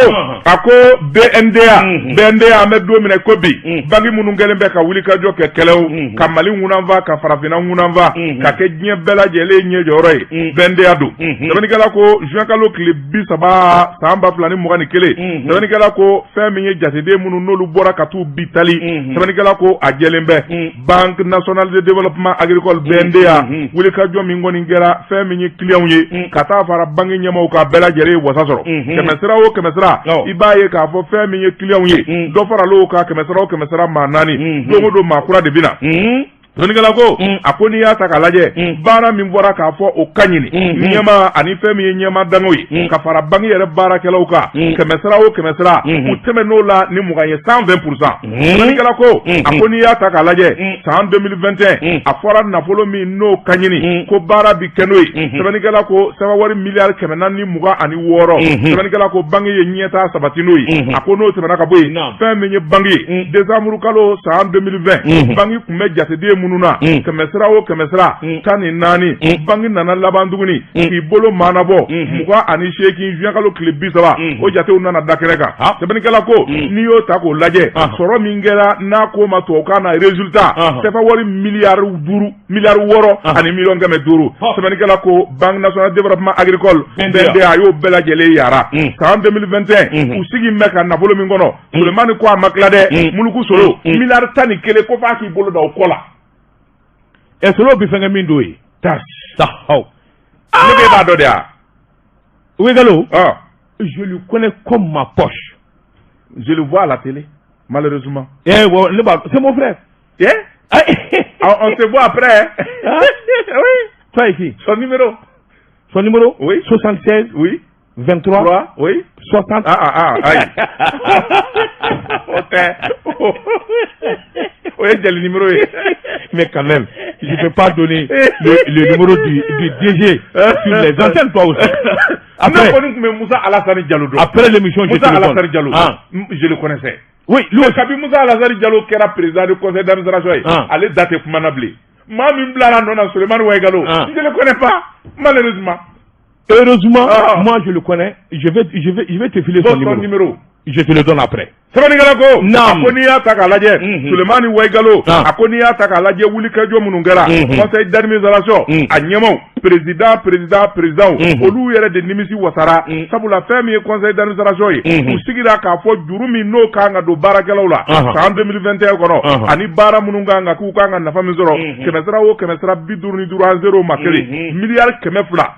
a ko BNDA BNDA an bɛ don min na ko bi banki minnu kɛlen bɛ ka wulikajɔ kɛ kɛlɛw ka Mali ŋunanfa ka farafinna ŋunanfa ka kɛ diɲɛ bɛɛ lajɛlen ɲɛjɔyɔrɔ ye BNDA don. Sɛbɛnnikɛla ko juin kalo tile 30 san 2021, sɛbɛnnikɛla ko fɛn min ye jateden minnu n'olu bɔra ka t'u bi tali, sɛbɛnnikɛla ko a jɛlen bɛ Banque nationale de développement agricole BNDA wulikajɔ min kɔni kɛra fɛn min ye clients ye ka taa fara banque ɲɛmaaw kan bɛɛ lajɛlen ye wasa sɔrɔ. Kɛmɛsira o kɛmɛsira, i b'a ye k'a fɔ fɛn min ye clients ye, dɔ faral'o kan kɛmɛsira o kɛmɛsira maa 4, don o don maa kura de bɛ na. Sɛbɛnnikɛla ko a ko n'i y'a ta k'a lajɛ, baara min bɔra k'a fɔ o ka ɲini ɲɛmaa ani fɛn min ye ɲɛmaa dango ye ka fara banque yɛrɛ baarakɛlaw kan, kɛmɛsira o kɛmɛsira u tɛmɛn'o la ni 20 ye, 120%. Sɛbɛnnikɛla ko a ko n'i y'a ta k'a lajɛ san 2021, a fɔra nafolo min n'o ka ɲini ko baara bi kɛ n'o ye, sɛbɛnnikɛla ko sefa wari miliyari 426, sɛbɛnnikɛla ko banque ye ɲɛtaa sabati n'o ye. A ko n'o tɛmɛna ka bɔ yen, fɛn min ye banque ye, décembre kalo san 2020, banque tun bɛ jateden minnu na kɛmɛsira o kɛmɛsira 14, banque nana laban tuguni k'i bolo maanabɔ 28 juin kalo tile 30, o jatew nana da kɛnɛ kan. Sɛbɛnnikɛla ko n'i y'o ta k'o lajɛ, sɔrɔ min kɛra n'a ko ma tubabukan na résultat, sefa wari miliyari 5, miliyari 6 ani miliyɔn 500, sɛbɛnnikɛla ko Banque nationale de développement agricole BNDA a y'o bɛɛ lajɛlen yara san 2021. U sigi bɛ ka nafolo min kɔnɔ, Sulemani ko a ma tila dɛ, Muluku Solo miliyari 11 ko f'a k'i bolo da o kɔ la. Ɛ, Solo bɛ fɛnkɛ min don ye. Tas. Aw. Ne b'e b'a dɔn de wa? Ouégallo, je le connais comme ma poche. Je le vois à la télé, malheureusement. Eh bon, c'est mon frère. Eh? On se voit après. Hein? Oui. Toi ici. Son numéro. Son numéro? Oui. 76. Oui. 23. 3. Oui. 60. Ah, ah, ah, ayi. O tɛ. O ye jeli numéro ye. Mais quand même, je ne peux pas donner le numéro du DG sur les antennes, toi aussi. Après, ne kɔni tun bɛ Musa Alassane Diallo dɔn. Après l'émission, je Musa te le donne. Alassane Diallo. Ah. Je le connaissais. Oui, lui aussi. Kabi Musa Alassane Diallo kɛra président du conseil d'administration ye, ale da tɛ kuma na bilen. Maa min bilara nɔ na, Sulemani Waigalo, je le connais pas, malheureusement. Heureusement, moi je le connais. Je vais te filer son Bon, numéro. Son numéro. Je te le donne après. Sɛbɛnnikɛla ko Naam. a ko n'i y'a ta k'a lajɛ, Sulemani Waigalo, a ko n'i y'a ta k'a lajɛ, wulikajɔ minnu kɛra conseil d'administration a ɲɛmaw, président président président, olu yɛrɛ de nimisi wasara, sabula fɛn min ye conseil d'administration ye, u sigira k'a fɔ juru min n'o kan ka don baarakɛlaw la san 2021 kɔnɔ, ani baara minnu kan ka k'u kan ka nafa min sɔrɔ, kɛmɛsira o kɛmɛsira 55 an zéro ma kelen, miliyari 245,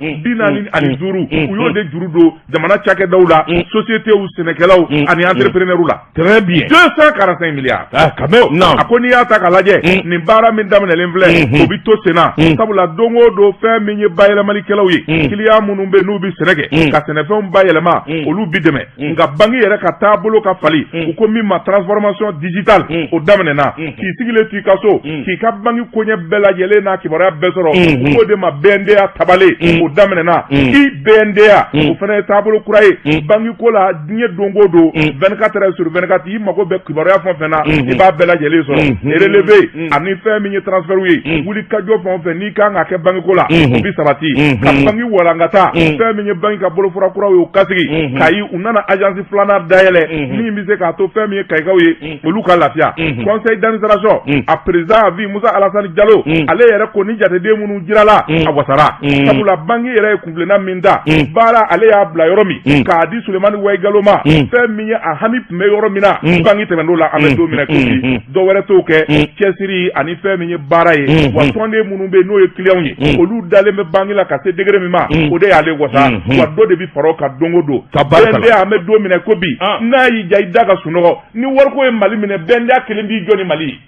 u y'o de juru don jamana cakɛdaw la, sociétés, sɛnɛkɛlaw ani entrepreneurs la. Très bien. 245 milliards. Ah, quand même. Non. A ko n'i y'a ta k'a lajɛ, nin baara min daminɛlen filɛ, o bɛ to sen na, sabula don o don fɛn min ye bayɛlɛmalikɛlaw ye, client minnu bɛ n'u bɛ sɛnɛ kɛ ka sɛnɛfɛnw bayɛlɛma, olu bi dɛmɛ. Nka banque yɛrɛ ka taabolo ka fali, u ko min ma transformation digitale, o daminɛna k'i sigilen to i ka so k'i ka banque koɲɛ bɛɛ lajɛlen n'a kibaruya bɛɛ sɔrɔ, u k'o de ma BNDA tabale, o daminɛna i BNDA, o fana ye taabolo kura ye banque ko la. Diɲɛ don o don, 24 heures sur 24, i mago bɛ kibaruya fɛn o fɛn na, i b'a bɛɛ lajɛlen sɔrɔ, relevé ani fɛn min ye transfert ye, wuli kajɔ fɛn o fɛn n'i kan ka kɛ banque ko la, o bi sabati ka banque walankata. Fɛn min ye banque ka bolofara kuraw ye, o ka sigi Kayi, u nana agence filanan dayɛlɛ min bɛ se k'a to fɛn min ye Kayikaw ye, olu ka lafiya. Conseil d'administration a président à vie, Musa Alassane Diallo, ale yɛrɛ ko ni jateden minnu jirala, a wasara, sabula banque yɛrɛ ye kunfilenna min ta baara, ale y'a bila yɔrɔ min k'a di Sulemani Waigalo ma, fɛn min ye a hami tun bɛ yɔrɔ min na, banque tɛmɛn'o la. An bɛ don min na ko bi, dɔ wɛrɛ t'o kɛ cɛsiri ani fɛn min ye baara ye. Wa tɔnden minnu bɛ yen n'o ye clients ye, olu dalen bɛ banque la ka se degré min ma, o de y'ale wasa. Wa dɔ de bɛ fara o kan don o don. Ka barika la. BNDA, an bɛ don min na ko bi, n'a y'i ja i da ka sunɔgɔ ni wariko ye Mali minɛ, BNDA kelen b'i jɔ ni Mali ye.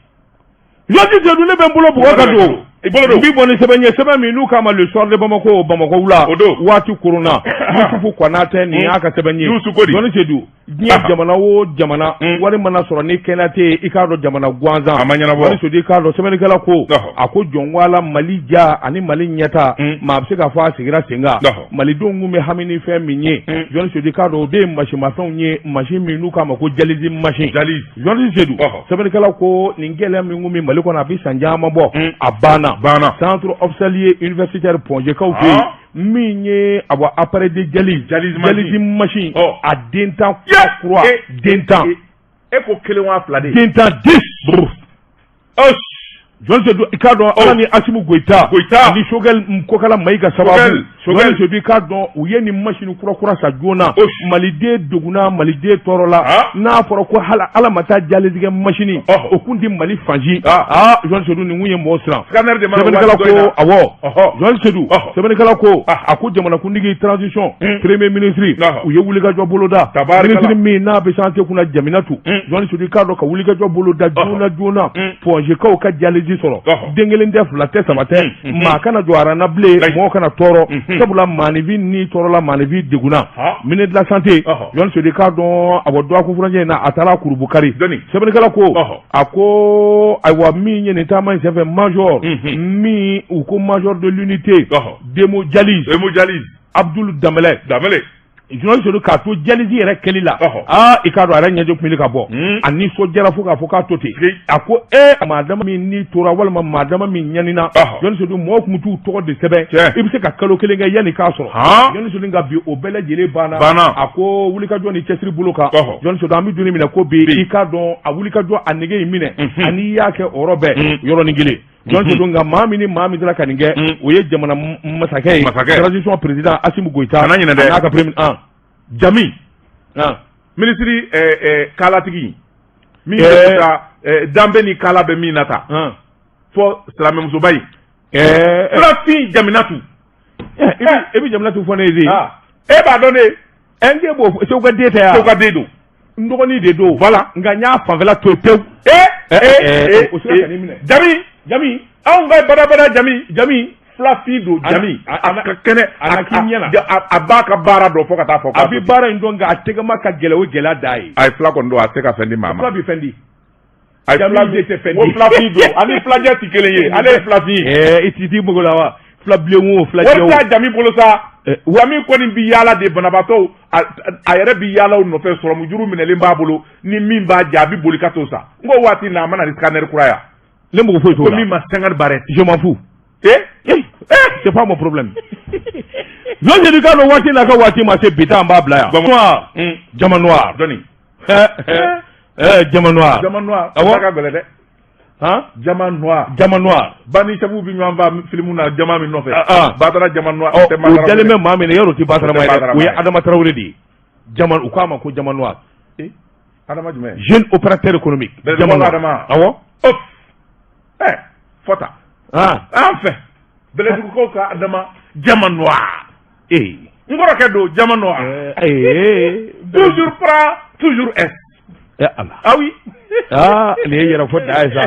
Jɔsi Sedu, ne bɛ n bolo bugɔ ka don. I bolo don. N bi bɔ ni sɛbɛn ye, sɛbɛn min n'u k'a ma Le Soir de Bamako, Bamakɔ wula. O don. Waati koronna, Yusufu Konatɛ, nin y'a ka sɛbɛn ye. Yusufu ko di? Jɔnni Sedu, diɲɛ jamana o jamana, wari mana sɔrɔ ni kɛnɛya tɛ yen, i k'a dɔn jamana gansan. A ma ɲɛnabɔ. Jɔnni Sedu, i k'a dɔn sɛbɛnnikɛla ko a ko jɔn ko ala, Mali ja ani Mali ɲɛta, maa bɛ se k'a fɔ a sigira sen kan. Malidenw kun bɛ hami ni fɛn min ye, Jɔnni Sedu, i k'a dɔn o de ye masimafɛnw ye, machine min n'u k'a ma ko dialyse machine. Dialyse. Jɔnni Sedu, sɛbɛnnikɛla ko nin gɛlɛya min kun bɛ Mali kɔnɔ, a bɛ san caman bɔ, a banna. Banna. Centre hospitalier universitaire Point G kaw fɛ yen. Min ye awa appareil de dialyse dialyse machine a den 10 kura den 10. E ko kelen wa fila de? Den 10, 10. Journaliste Seydou, i k'a dɔn ala ni Asimi Goyita Goyita ani Choguel Kokala Mayiga sababu, journaliste Seydou, i k'a dɔn u ye nin machine kura kura san joona. Maliden degunna, maliden tɔɔrɔla. N'a fɔra ko ala ma taa dialyse kɛ machine, o kun tɛ Mali fan si. Aa, journaliste Seydou, nin kun ye mɔgɔ siran. Sɛbɛnnikɛla ko awɔ, journaliste Seydou, sɛbɛnnikɛla ko a ko jamanakuntigi transition premier ministre, u ye wulikajɔ boloda. Ministre min n'a bɛ santé kunna, Jaminatu, journaliste Seydou, i k'a dɔn ka wulikajɔ boloda joona joona, Point Gkaw ka dialyse sɔrɔ. Den kelen tɛ, fila tɛ, saba tɛ, maa kana jɔ aran na bilen, mɔgɔ kana tɔɔrɔ, sabula maaninfin ni tɔɔrɔla, maaninfin degunna. Ministre de la santé, journaliste Seydou, i k'a dɔn a bɔ dɔgɔkun furancɛ in na, a taara Kurubukari. Sɛbɛnnikɛla ko a ko ayiwa, min ye nin taama in senfɛ, major min u ko major de l'unité d'hémodialyse, Abdul Danbɛlɛ, Danbɛlɛ, journaliste Seydou, k'a to dialyse yɛrɛ kɛli la, aa, i k'a dɔn a yɛrɛ ɲɛji kun ka bɔ, a nisɔndiyara fo k'a fɔ k'a to ten. A ko e maa dama min ni tora walima maa dama min ɲanina, journaliste Seydou, mɔgɔw tun bɛ t'u tɔgɔ de sɛbɛn, i bɛ se ka kalo kelen kɛ yanni k'a sɔrɔ, journaliste Seydou, nka bi o bɛɛ lajɛlen banna. A ko wulikajɔ ni cɛsiri bolo kan, journaliste Seydou, an bɛ don min na ko bi, i k'a dɔn a wulikajɔ a nege in minɛ, ani i y'a kɛ o yɔrɔ bɛɛ yɔrɔnin kelen. Journaliste Seydou, nka maa min ni maa min sera ka nin kɛ, o ye jamana masakɛ ye, transition président Asimi Goyita. Kana ɲinɛ dɛ. N'a ka premier Jami minisiri kalatigi min bɛ taa danbe ni kala bɛ min na ta fɔ silamɛmusoba in, Filafin Jaminatu. E bɛ Jaminatu fɔ ne ye de. E b'a dɔn ne. N den b'o Segu ka den tɛ yan. Segu ka den don. N dɔgɔnin de don. Voilà. Nka n y'a fanfɛla to yen pewu. Ee, o sera ka nin minɛ. Jami. Jami. Anw ka badabada Jami. Jami. Filafin don Jami. A ka kɛnɛ. A na k'i ɲɛ na. A b'a ka baara dɔn fo ka taa fɔ. A bɛ baara in dɔn, nka a tɛgɛma ka gɛlɛn, o gɛlɛya da ye. A ye fila kɔni don, a tɛ se ka fɛn di maa ma. Fila bɛ fɛn di. A ye fila de tɛ fɛn di. Ko filafin don, ani filajɛ tɛ kelen ye, ale ye filafin ye. I t'i mago la wa? Fila bilen o, filajɛ o. Wari t'a Jami bolo sa. Jami kɔni bi yaala de banabaatɔw, a yɛrɛ bi yaala u nɔfɛ, sɔrɔmujuru minɛlen b'a bolo, ni min b'a jɛ a bi boli ka t'o san. N ko waati na a ma na ni scanner kura ya. Ne mago foyi t'o la. Ko min ma 50 barrettes. Je m'en fous. Eh, c'est pas mon problème. Non, je dis k'a dɔn waati n'a ka waati ma se, bi ta an b'a bila yan. Noir. Jama noir. Jɔnni? Jama noir. Jama noir. Awɔ. Ka gɛlɛn dɛ. Han? Jama noir. Jama noir. Ba ni sɛbuw bɛ ɲɔgɔn fa filimu na jama min nɔfɛ. Batara jama noir. O dalen bɛ maa min na, yarɔ o tɛ Batara ma ye dɛ. O ye Adama Tarawele de ye. Jama, u k'a ma ko jama noir. Adama jumɛn? Jeune opérateur économique. Jama noir. Adama. Awɔ. Fɔta. An fɛ. Bɛlɛdugukaw ka Adama jama noir. Ee. N kɔrɔkɛ don jama noir. Ee. Toujours prêt, toujours S. Eh Ala. Ah oui. Aa, nin ye yɛrɛfɔ da ye sa.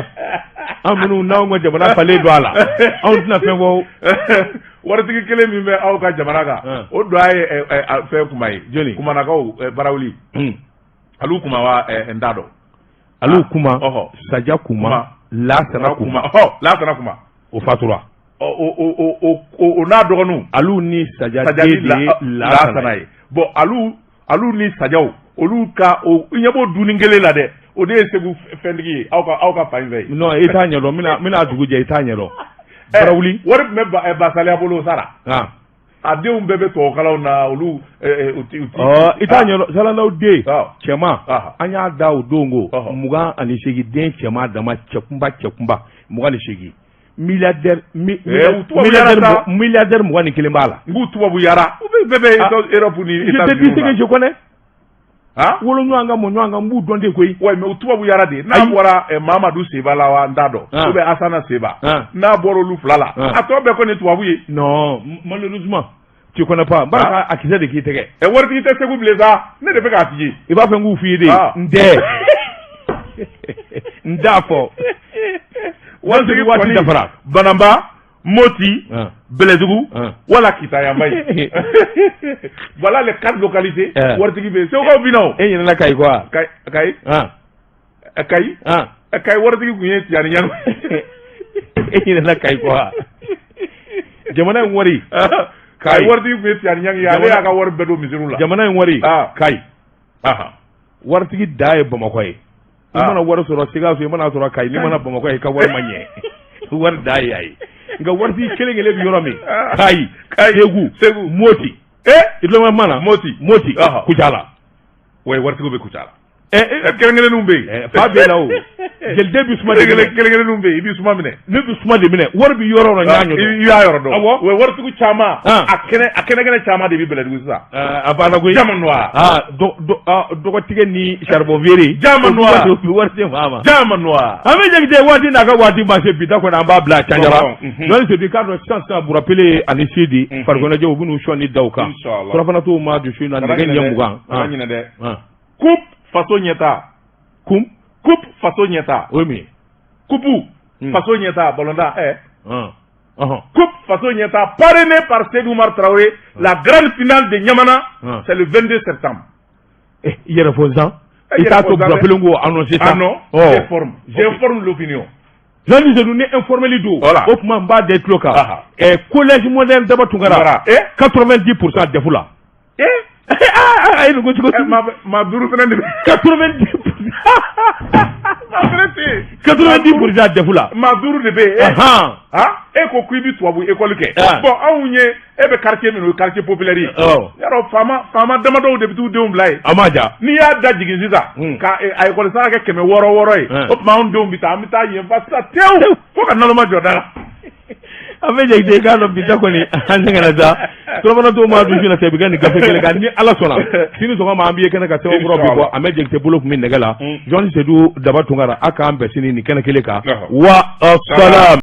An minnu n'anw ka jamana falen don a la, anw tɛna fɛn fɔ. Waritigi kelen min bɛ aw ka jamana kan, o don a ye fɛn kuma ye. Jɔnni? Kumanakaw Barawuli. Alu kuma wa n t'a dɔn. Alu kuma. Saja kuma. Lasana kuma. Lasana kuma. O fatura. O n'a dɔgɔninw. Alu ni Saja den de ye Lasana ye. Bon, alu ni Sajaw, olu ka o i ɲɛ b'o dunni kelen la dɛ, o de ye Segu fɛntigi ye aw ka fan in fɛ yen. Non, i t'a ɲɛdɔn, n bɛna dugu jɛ, i t'a ɲɛdɔn. Barawuli. Wari tun bɛ Basaliya bolo o sara. A denw bɛɛ bɛ tubabukalanw na, olu u ti. I t'a ɲɛdɔn, Salandaw den cɛman, an y'a da o don ko 28 den cɛman dama, cɛkunba cɛkunba 28. Milliardaire milliardaire 21 b'a la. N k'u tubabuyara, u bɛɛ bɛ Europe ni États-Unis. Je te dis ce que je connais. Wolo ɲɔgɔn kan, mɔ ɲɔgɔn kan, n b'u dɔn de koyi. Ouais, mais u tubabuyara de. N'a bɔra Mamadu Seba la wa, n t'a dɔn. Ou bien Asana Seba. N'a bɔra olu fila la, a tɔ bɛɛ kɔni tubabu ye. Non, malheureusement, tu connais pas. N b'a a kisɛ de k'i tɛgɛ. Ɛ, waritigi tɛ Segu bilen sa, ne de bɛ k'a f'i ye. I b'a fɛ n k'u f'i ye de. N tɛ. N t'a fɔ. Waritigi waati dafara. Banamba, Moti, Bɛlɛdugu, wala Kita yanba ye. Voilà les quatre localités. Waritigi bɛ yen. Segukaw bɛ na o. E ɲinɛna Kayi kɔ wa? Kayi. Kayi. Kayi waritigi tun ye Tijani Ɲangi. E ɲinɛna Kayi kɔ wa? Jamana in wari. Kayi waritigi tun ye Tijani Ɲangi ye, ale y'a ka wari bɛɛ don misiriw la. Jamana in wari. Kayi. Waritigi da ye Bamakɔ ye. I mana wari sɔrɔ Sikaso, i mana sɔrɔ Kayi, n'i ma na Bamakɔ ye, i ka wari ma ɲɛ. Wari da ye a ye. Nka waritigi kelen kelen bɛ yɔrɔ min, Kayi, Segu, Segu, Moti. Eh, i tulo bɛ kuma na? Moti. Moti, Kucala. Ouais, waritigiw bɛ Kucala. Kelen kelenninw bɛ yen. Fa bɛ la o. Jeliden bɛ suma de minɛ. Kelen kelenninw bɛ yen, i bɛ suma minɛ. Ne bɛ suma de minɛ, wari bɛ yɔrɔ o yɔrɔ, n y'a ɲɛ I y'a yɔrɔ dɔn. Awɔ. Ouais, waritigiw caman. A kɛnɛ a kɛnɛ kɛnɛ caman de bɛ Bɛlɛdugu sisan. A banna koyi. Jama noir. Dɔgɔtigɛ ni charbon feere. Jama noir. O bɛ wari se maa ma. Jama noir. An bɛ Jakite waati n'a ka waati ma se, bi ta kɔni an b'a bila a canjara. Jɔnni Sedu, k'a dɔn sisan sisan Burapele ani Sidi farikoloɲɛnajɛ, u bɛn'u sɔnni da u kan. Surafana t'u ma dusu na nɛgɛ ɲɛ 20. Kana ɲinɛ dɛ. Coupe faso ɲɛta. Kum. Coupe faso ɲɛta. O ye mun ye? Coupe faso ɲɛta ballontan ɛ. Coupe faso ɲɛta parrainé par Seydou Oumar Traoré, la grande finale de Niamana, c'est le 22 septembre. I yɛrɛ fɔ sisan. I t'a to Burapele k'o annoncé sa. Ah non, j'informe, j'informe l'opinion. Jɔnni Sedu, ni informeli don. Voilà. O tuma n b'a da i tulo kan. Collège moderne Daba Tunkara. 90% DEF la. A ye nin ko cogo di? Maa duuru fana de bɛ. 90%. Maa fana tɛ yen. 90% DEF la. Maa duuru de bɛ yen. E ko k'i bɛ tubabu école kɛ. Bon, anw ye e bɛ quartier min, o ye quartier populaire ye. Yarɔ, faama damadɔw de bɛ t'u denw bila yen. A ma ja. N'i y'a da jigin sisan. Ka a école sara kɛ 600 600 ye. O tuma anw denw bɛ taa, an bɛ taa yen fa sisan tewu fo ka naloma jɔ da la. An bɛ Jakite, i k'a dɔn bi ta kɔni an sɛgɛnna sa. Surafana to maa dun na sa, i bɛ kɛ nin gafe kelen kan. Ni Ala sɔnna, sini sɔgɔma an b'i ye kɛnɛ kan, sɛbɛn kura bɛ bɔ. A bɛ Jakite bolo tun bɛ nɛgɛ la. Jɔnni Sedu Daba Tunkara, a k'an bɛn sini nin kɛnɛ kelen kan. Wa salam.